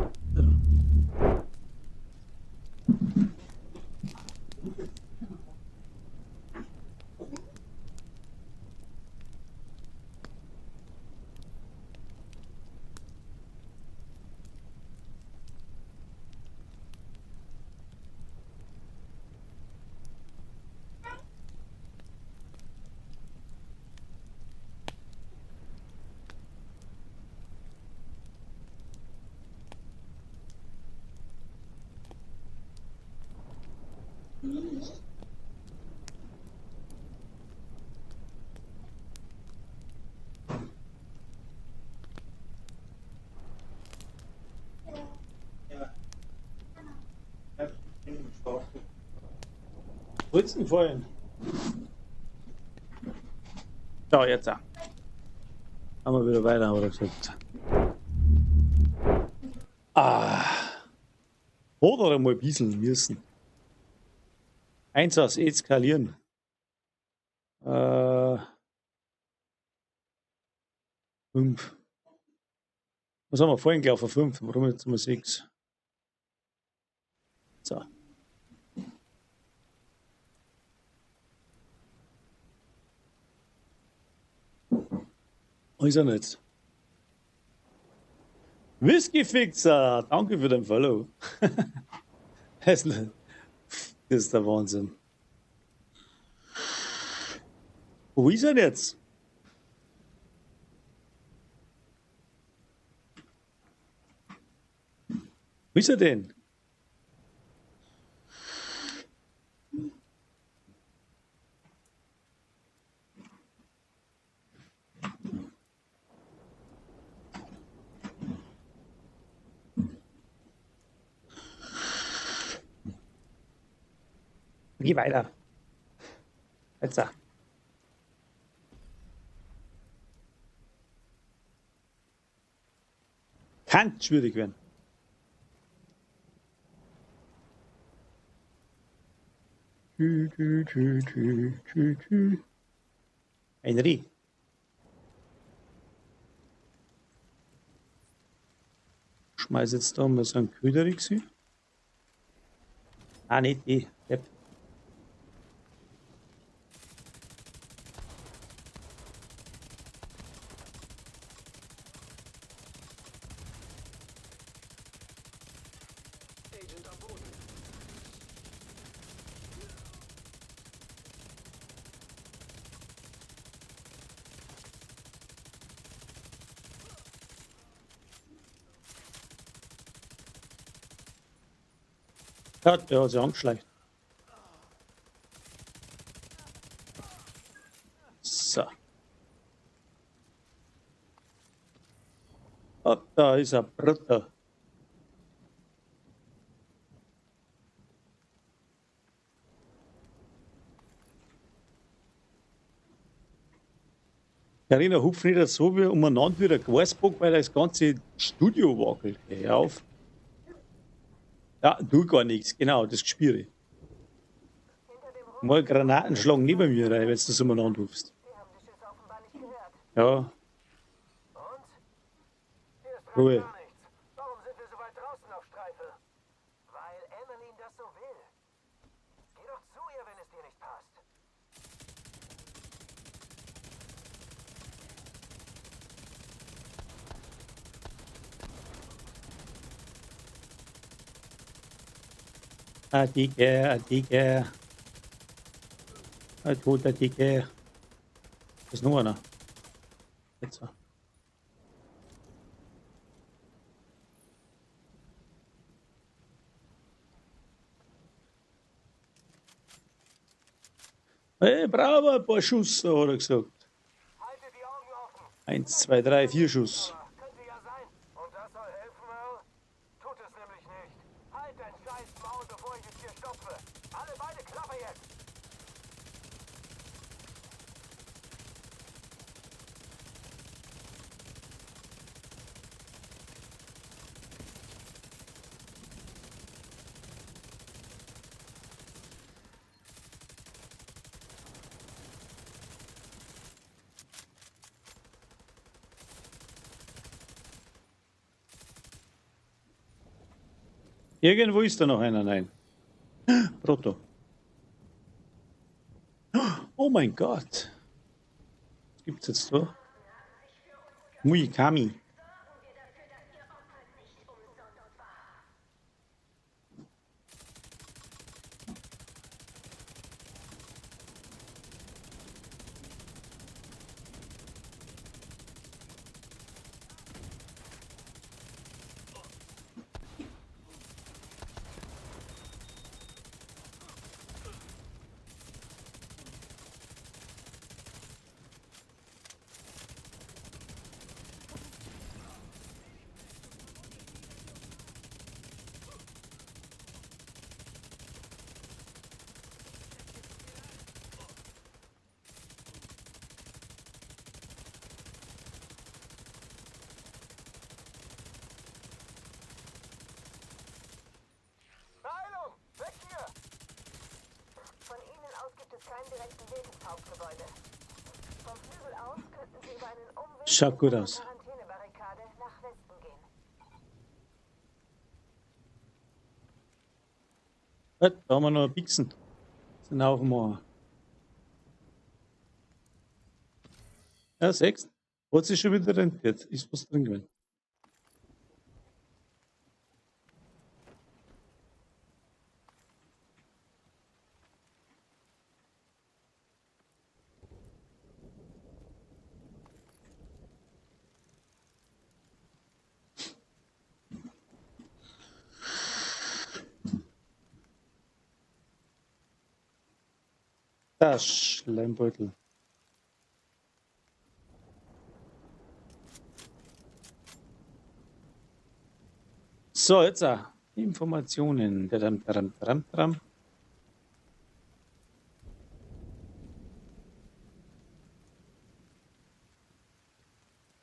Wolltest vorhin? So, jetzt. Haben wir wieder weiter, haben wir gesagt. Ah. Oder einmal ein bisschen müssen. Eins aus eskalieren. 5. Was haben wir vorhin gelaufen? 5. Warum jetzt mal 6? So. Ist er nicht. Whisky Fixer, danke für den Follow. Das ist der Wahnsinn. Wo ist er denn jetzt? Wo ist er denn? Geh weiter. Jetzt. Kann schwierig werden. Tü, tü, tü, tü, tü, tü. Ein Reh. Schmeiß jetzt da mal so einen Köderix hin. Ah, nicht die. Depp. Ja, der hat sich angeschleicht. So. Oh, da ist er, Bruder. Carina, hupf nicht so wie umeinander wie der Glasbock, weil das ganze Studio wackelt. Hör auf. Ja, du gar nichts, genau, das spüre ich. Mal Granatenschlag neben mir rein, wenn du das umeinander hupfst. Ja. Ruhe. Warum sind wir so weit draußen auf Streife? Weil Emmeline das so will. Geh doch zu ihr, wenn es dir nicht passt. Ein Tiger, ein Tiger. Ein toter Tiger. Da ist noch einer. Jetzt. Hey, bravo, ein paar Schuss, hat er gesagt. Haltet die Augen offen. 1, 2, 3, 4 Schuss. Könnte ja sein. Und das soll helfen, Earl? Tut es nämlich nicht. Halt dein scheiß Maul, bevor ich es dir stopfe. Alle beide Klappe jetzt. Irgendwo ist da noch einer, nein. Proto. Oh mein Gott. Was gibt's jetzt da? Muikami. Heilung! Weg hier! Von Ihnen aus gibt es keinen direkten Weg ins Hauptgebäude. Vom Flügel aus könnten Sie über einen Umweg Schaut gut aus. zur Quarantänebarrikade nach Westen gehen. Gut, da haben wir noch ein Pixen. Sind aufmachen. Ja, sechs. Hat sich schon wieder rentiert. Ist was drin gewesen. Das Schleimbeutel. So, jetzt auch. Informationen. Tadam, tadam, tadam, tadam.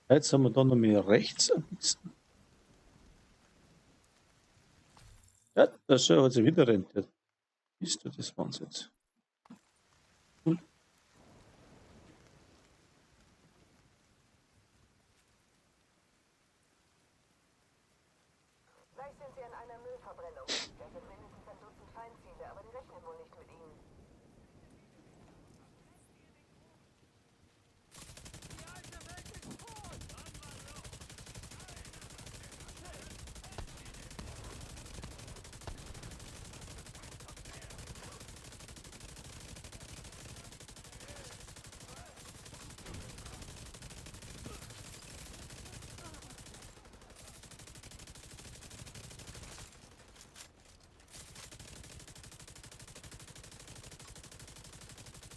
Jetzt haben wir da noch mehr rechts ein bisschen. Ja, das hat sich wieder rentiert. Ist das Wahnsinn jetzt? Gut. Gleich sind Sie an einer Müllverbrennung. Da sind mindestens ein Dutzend Feindziele, aber die rechnen wohl nicht mit Ihnen.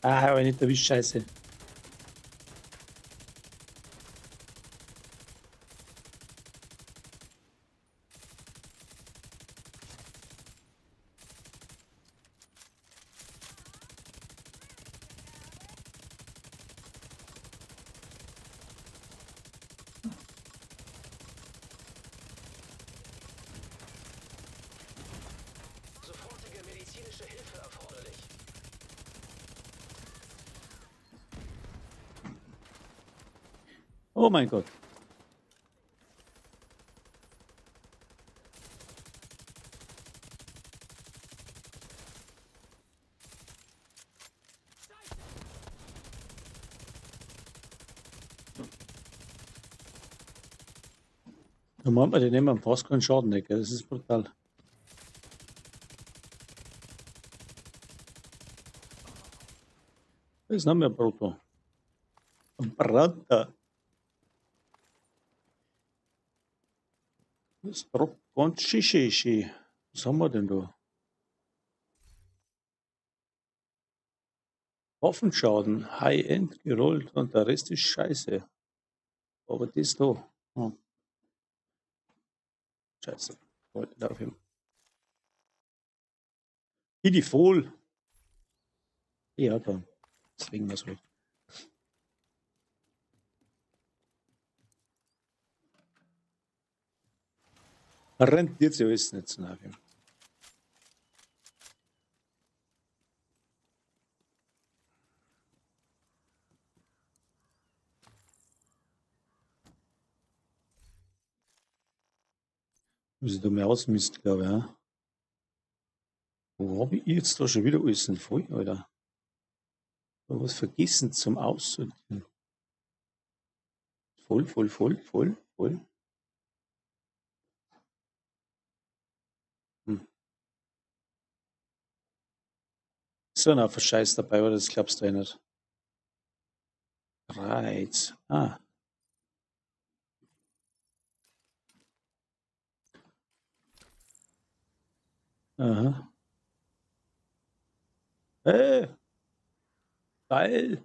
Ah, aber nicht erwischt, scheiße. Oh mein Gott. Da meint man, die nehmen fast keinen Schaden, nicht, gell? Das ist brutal. Das ist noch mehr Brutto. Brata. Das droppt ganz schön, schön, schön. Was haben wir denn da? Waffenschaden, High-End gerollt und der Rest ist scheiße. Aber das da. Scheiße. Wollte ich aufheben. Die voll. Ja, da. Deswegen was halt. Rentiert sich alles nicht zu nahe. Muss ich da mal ausmisten, glaube ich. Ja? Wo hab ich jetzt da schon wieder alles denn voll, Alter? Da was vergessen zum Aussortieren. Voll, voll, voll, voll, voll. So ein Haufen Scheiß dabei, oder? Das glaubst du ja nicht. Reiz. Ah. Aha. Hey! Geil!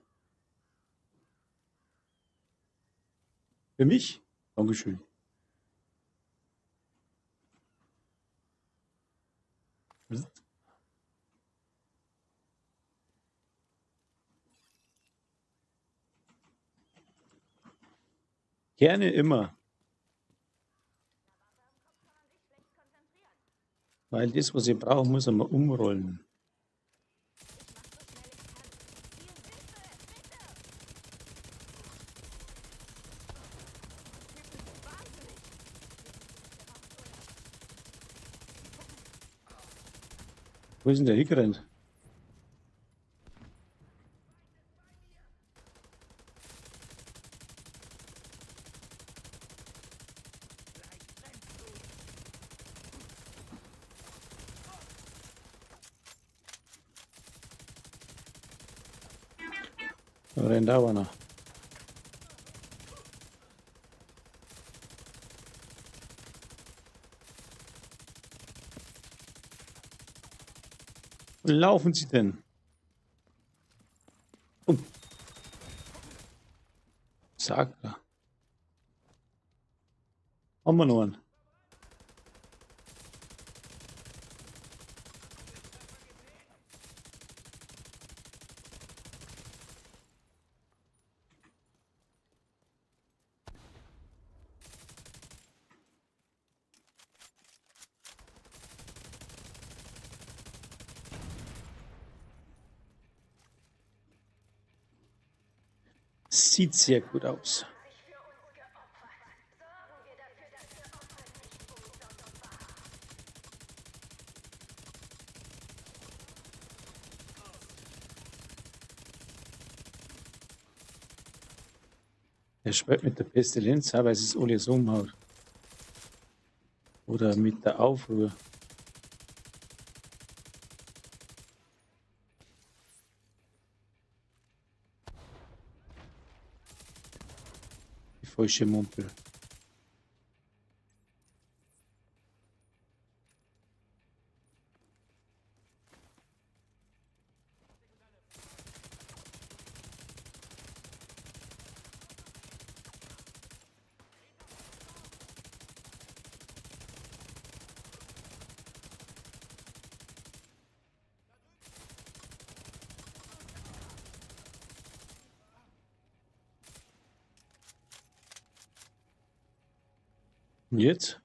Für mich? Dankeschön. Gerne immer. Weil das, was ich brauche, muss ich mal umrollen. Wo ist denn der hingerannt? Da rennt auch einer. Wo laufen Sie denn? Oh. Sag da. Haben wir noch einen? Sieht sehr gut aus. Er spielt mit der Pestilenz, weil es alles umhaut. Oder mit der Aufruhr. Die falsche Mumpel. Und jetzt?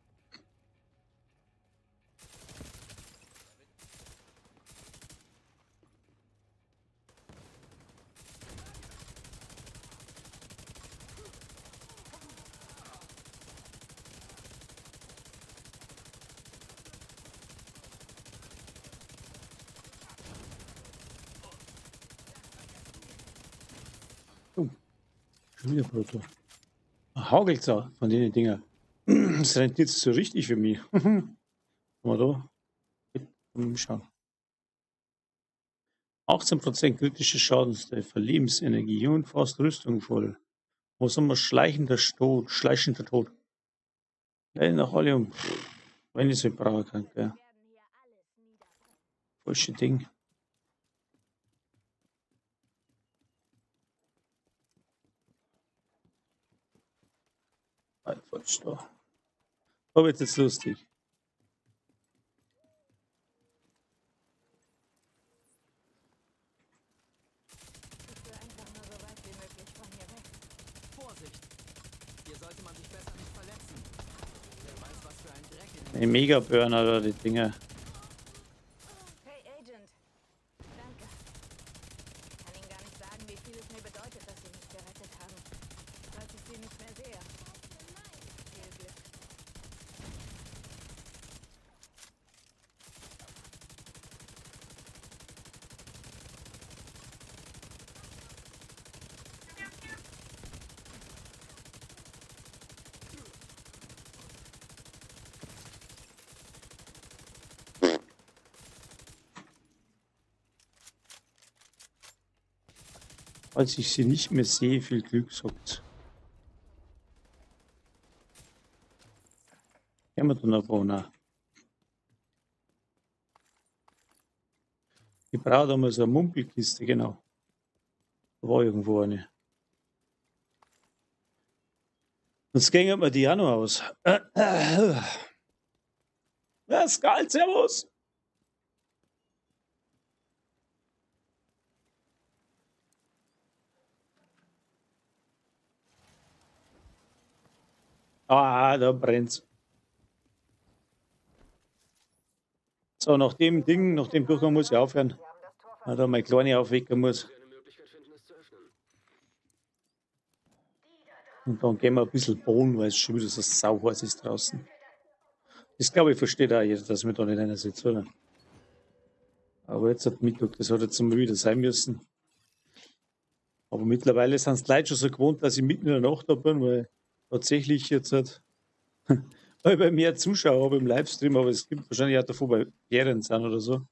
Schon wieder Proto. Hagelt's auch von den Dinger. Das rentiert sich so richtig für mich. Mal da. Schauen. 18% kritische Schadenstreffer, Lebensenergie und fast Rüstung voll. Was haben wir? Schleichender Tod, schleichender Tod. Nein, nach allem, wenn ich so brauchen kann, gell. Falsche Ding. Nein, falsch da. Aber jetzt ist lustig. Ich will einfach nur so weit wie möglich von hier weg. Vorsicht! Hier sollte man sich besser nicht verletzen. Wer weiß, was für ein Dreck in Ein Mega-Burner oder die Dinger. Hey Agent. Danke. Ich kann Ihnen gar nicht sagen, wie viel es mir bedeutet, dass Sie mich gerettet haben. Falls ich Sie nicht mehr sehe. Viel Glück. Falls ich sie nicht mehr sehe, viel Glück, sagt. Gehen wir da noch wohnen. Ich brauche da mal so eine Mumpelkiste, genau. Da war irgendwo eine. Sonst gingen wir die auch noch aus. Ja, Skal, servus! Ah, da brennt's. So, nach dem Ding, nach dem Durchgang muss ich aufhören. Sie haben das Tor Weil da meine Kleine aufwecken muss. eine Möglichkeit finden, es zu öffnen. Und dann gehen wir ein bisschen bohnen, weil es schon wieder so sauheiß ist draußen. Das glaube ich, versteht auch jeder, dass wir da nicht einer sitzt, oder? Aber jetzt hat Mittag, das hat jetzt mal wieder sein müssen. Aber mittlerweile sind es die Leute schon so gewohnt, dass ich mitten in der Nacht da bin, weil tatsächlich jetzt halt, weil ich bei mehr Zuschauer habe im Livestream, aber es gibt wahrscheinlich auch davor bei Ferien sind oder so.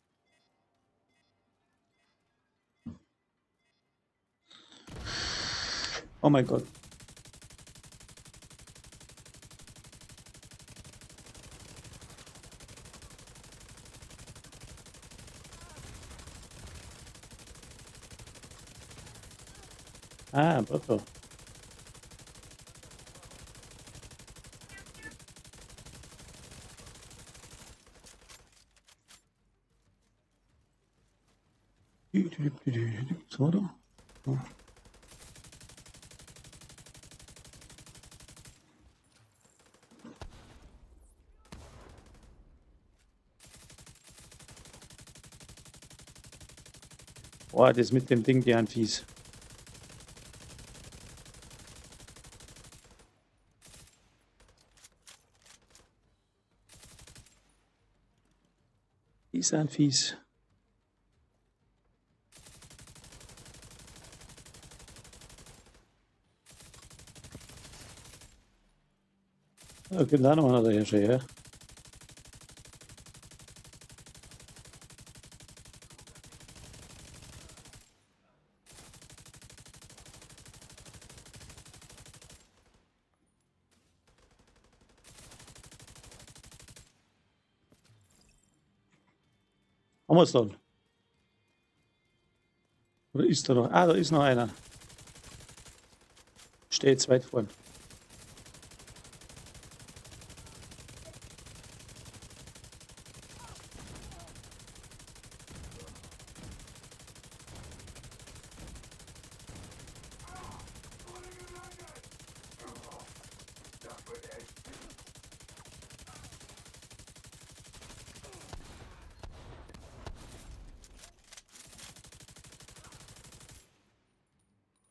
Oh mein Gott. Ah, Brotto. So, oder? Ja. Boah, das mit dem Ding, die haben fies. Die sind fies. Da kommt auch noch einer daher schon, ja. Haben wir's dann? Oder ist da noch? Ah, da ist noch einer. Steht jetzt weit vorn.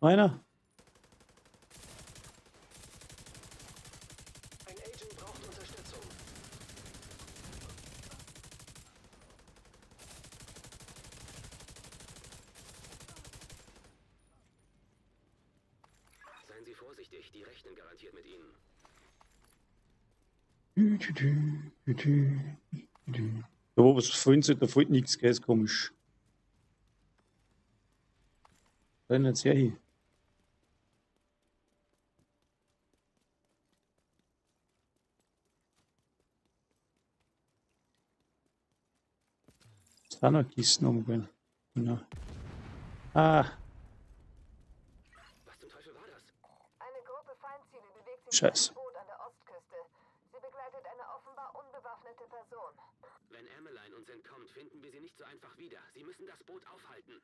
Einer? Ein Agent braucht Unterstützung. Seien Sie Die rechnen garantiert mit Ihnen. Da wo was vorhin so, da fällt nichts, gell, ist komisch. Da jetzt her hier. Ist da noch Kisten oben? Genau. Ah. Was zum Teufel war das? Eine Gruppe Feindziele bewegt sich Scheiße. zu einem Boot an der Ostküste. Sie begleitet eine offenbar unbewaffnete Person. Wenn Emmeline uns entkommt, finden wir sie nicht so einfach wieder. Sie müssen das Boot aufhalten.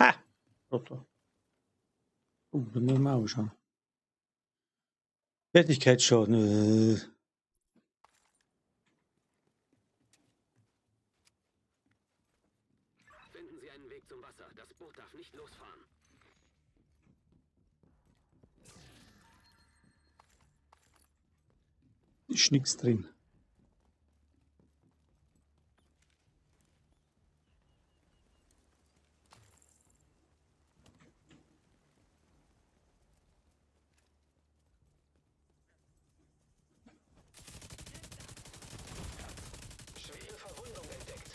Ha! Otto. Oh, da muss man auch schauen. Fertigkeitsschaden. Finden Sie einen Weg zum Wasser. Das Boot darf nicht losfahren. Ist nichts drin. Schwere Verwundung entdeckt.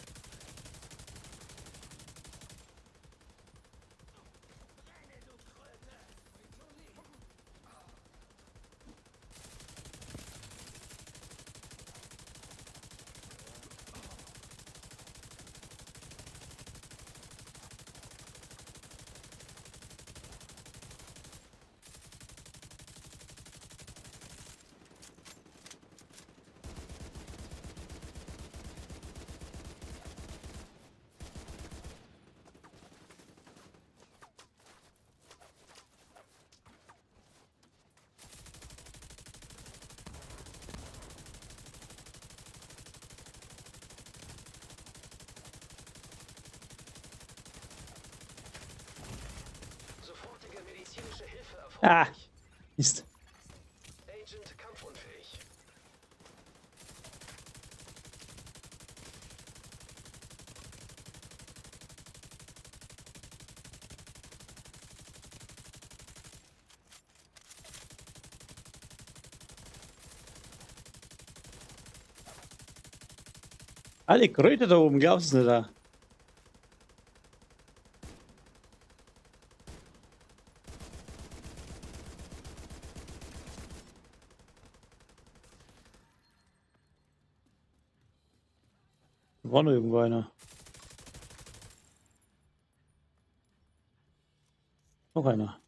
Sofortige medizinische Hilfe Ah! erforderlich. Mist. Agent kampfunfähig. Alle Kröte da oben, glaubst du nicht? Da? War noch irgendwo einer. Noch einer.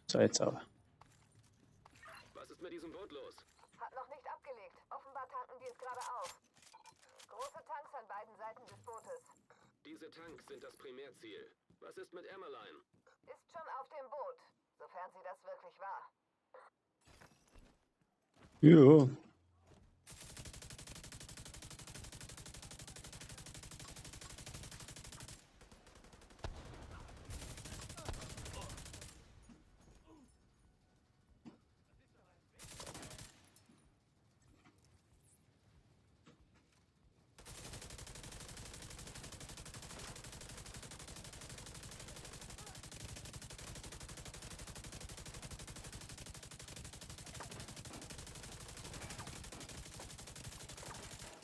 So, jetzt aber. Was ist mit diesem Boot los? Hat noch nicht abgelegt. Offenbar tanken die es gerade auf. Große Tanks an beiden Seiten des Bootes. Diese Tanks sind das Primärziel. Was ist mit Emmeline? Ist schon auf dem Boot, sofern sie das wirklich war. Ja.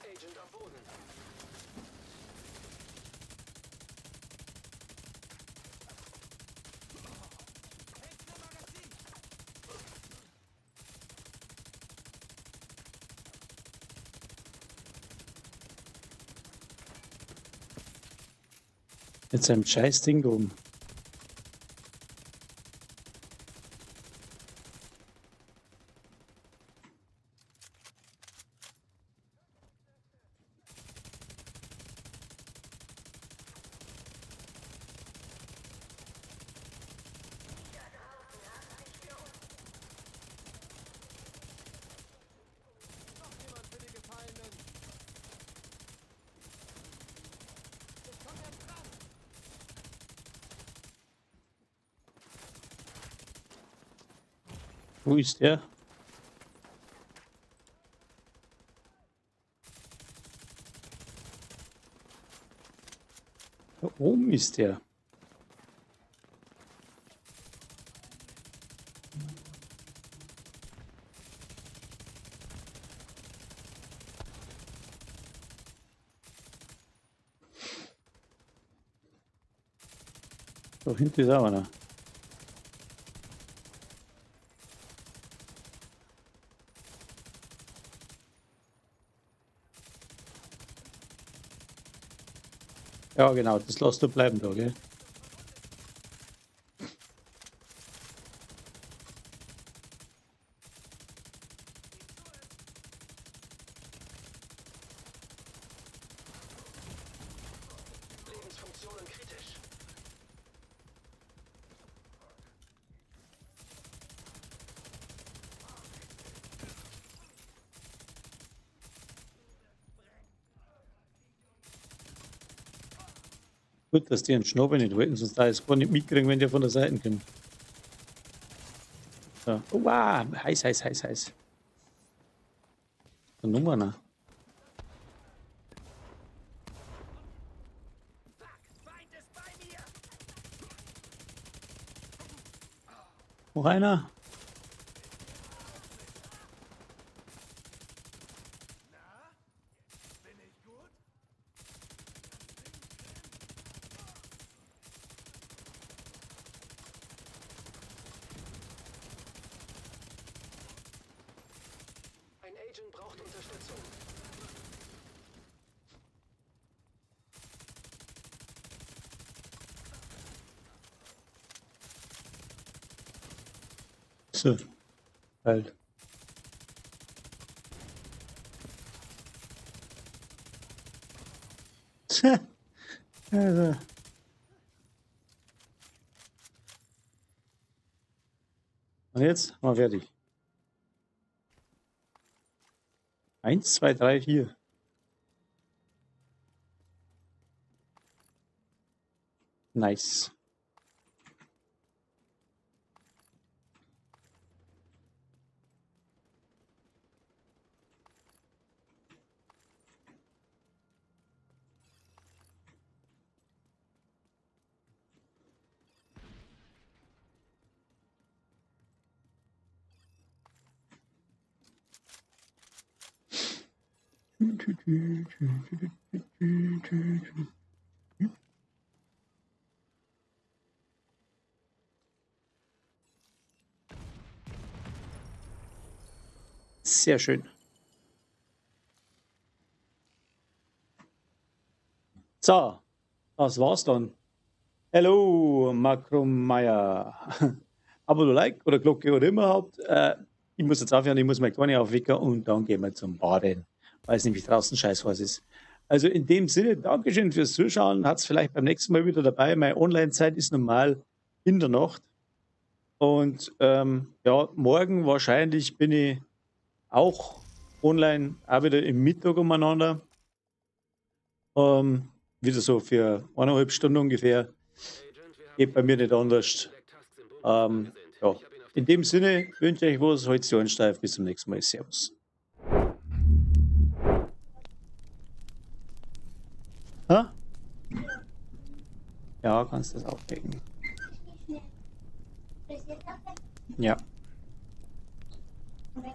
Agent am Boden. Jetzt ein scheiß Ding da oben. Noch jemand für die Gefallenen. Ich komm jetzt dran. Wo ist der? Da oben ist der. Da hinten ist auch einer. Ja, genau, das lässt du bleiben da, gell? Lebensfunktionen kritisch. Gut, dass die einen Schnabel nicht wollten, sonst da ist gar nicht mitkriegen, wenn der von der Seite kommt. So. Oh, wow. Heiß, heiß, heiß, heiß. Der Nummer noch. Noch einer. Ein Agent braucht Unterstützung. So. Halt. Tja. Also. Und jetzt mal fertig. 1, 2, 3, 4. Nice. Sehr schön. So, das war's dann. Hello, Makromeier. Abo, Like oder Glocke oder immer habt. Ich muss jetzt aufhören, ich muss meine Kleine aufwecken und dann gehen wir zum Baden, weil es nämlich draußen scheiß heiß ist. Also in dem Sinne, Dankeschön fürs Zuschauen. Hat's vielleicht beim nächsten Mal wieder dabei. Meine Online-Zeit ist normal in der Nacht. Und ja, morgen wahrscheinlich bin ich auch online, auch wieder im Mittag umeinander. Wieder so für 1,5 Stunden ungefähr. Geht bei mir nicht anders. Ja. In dem Sinne wünsche ich euch was, halt's die Ohren steif, bis zum nächsten Mal. Servus. Ha? Ja, kannst du das aufdecken. Ja. Okay.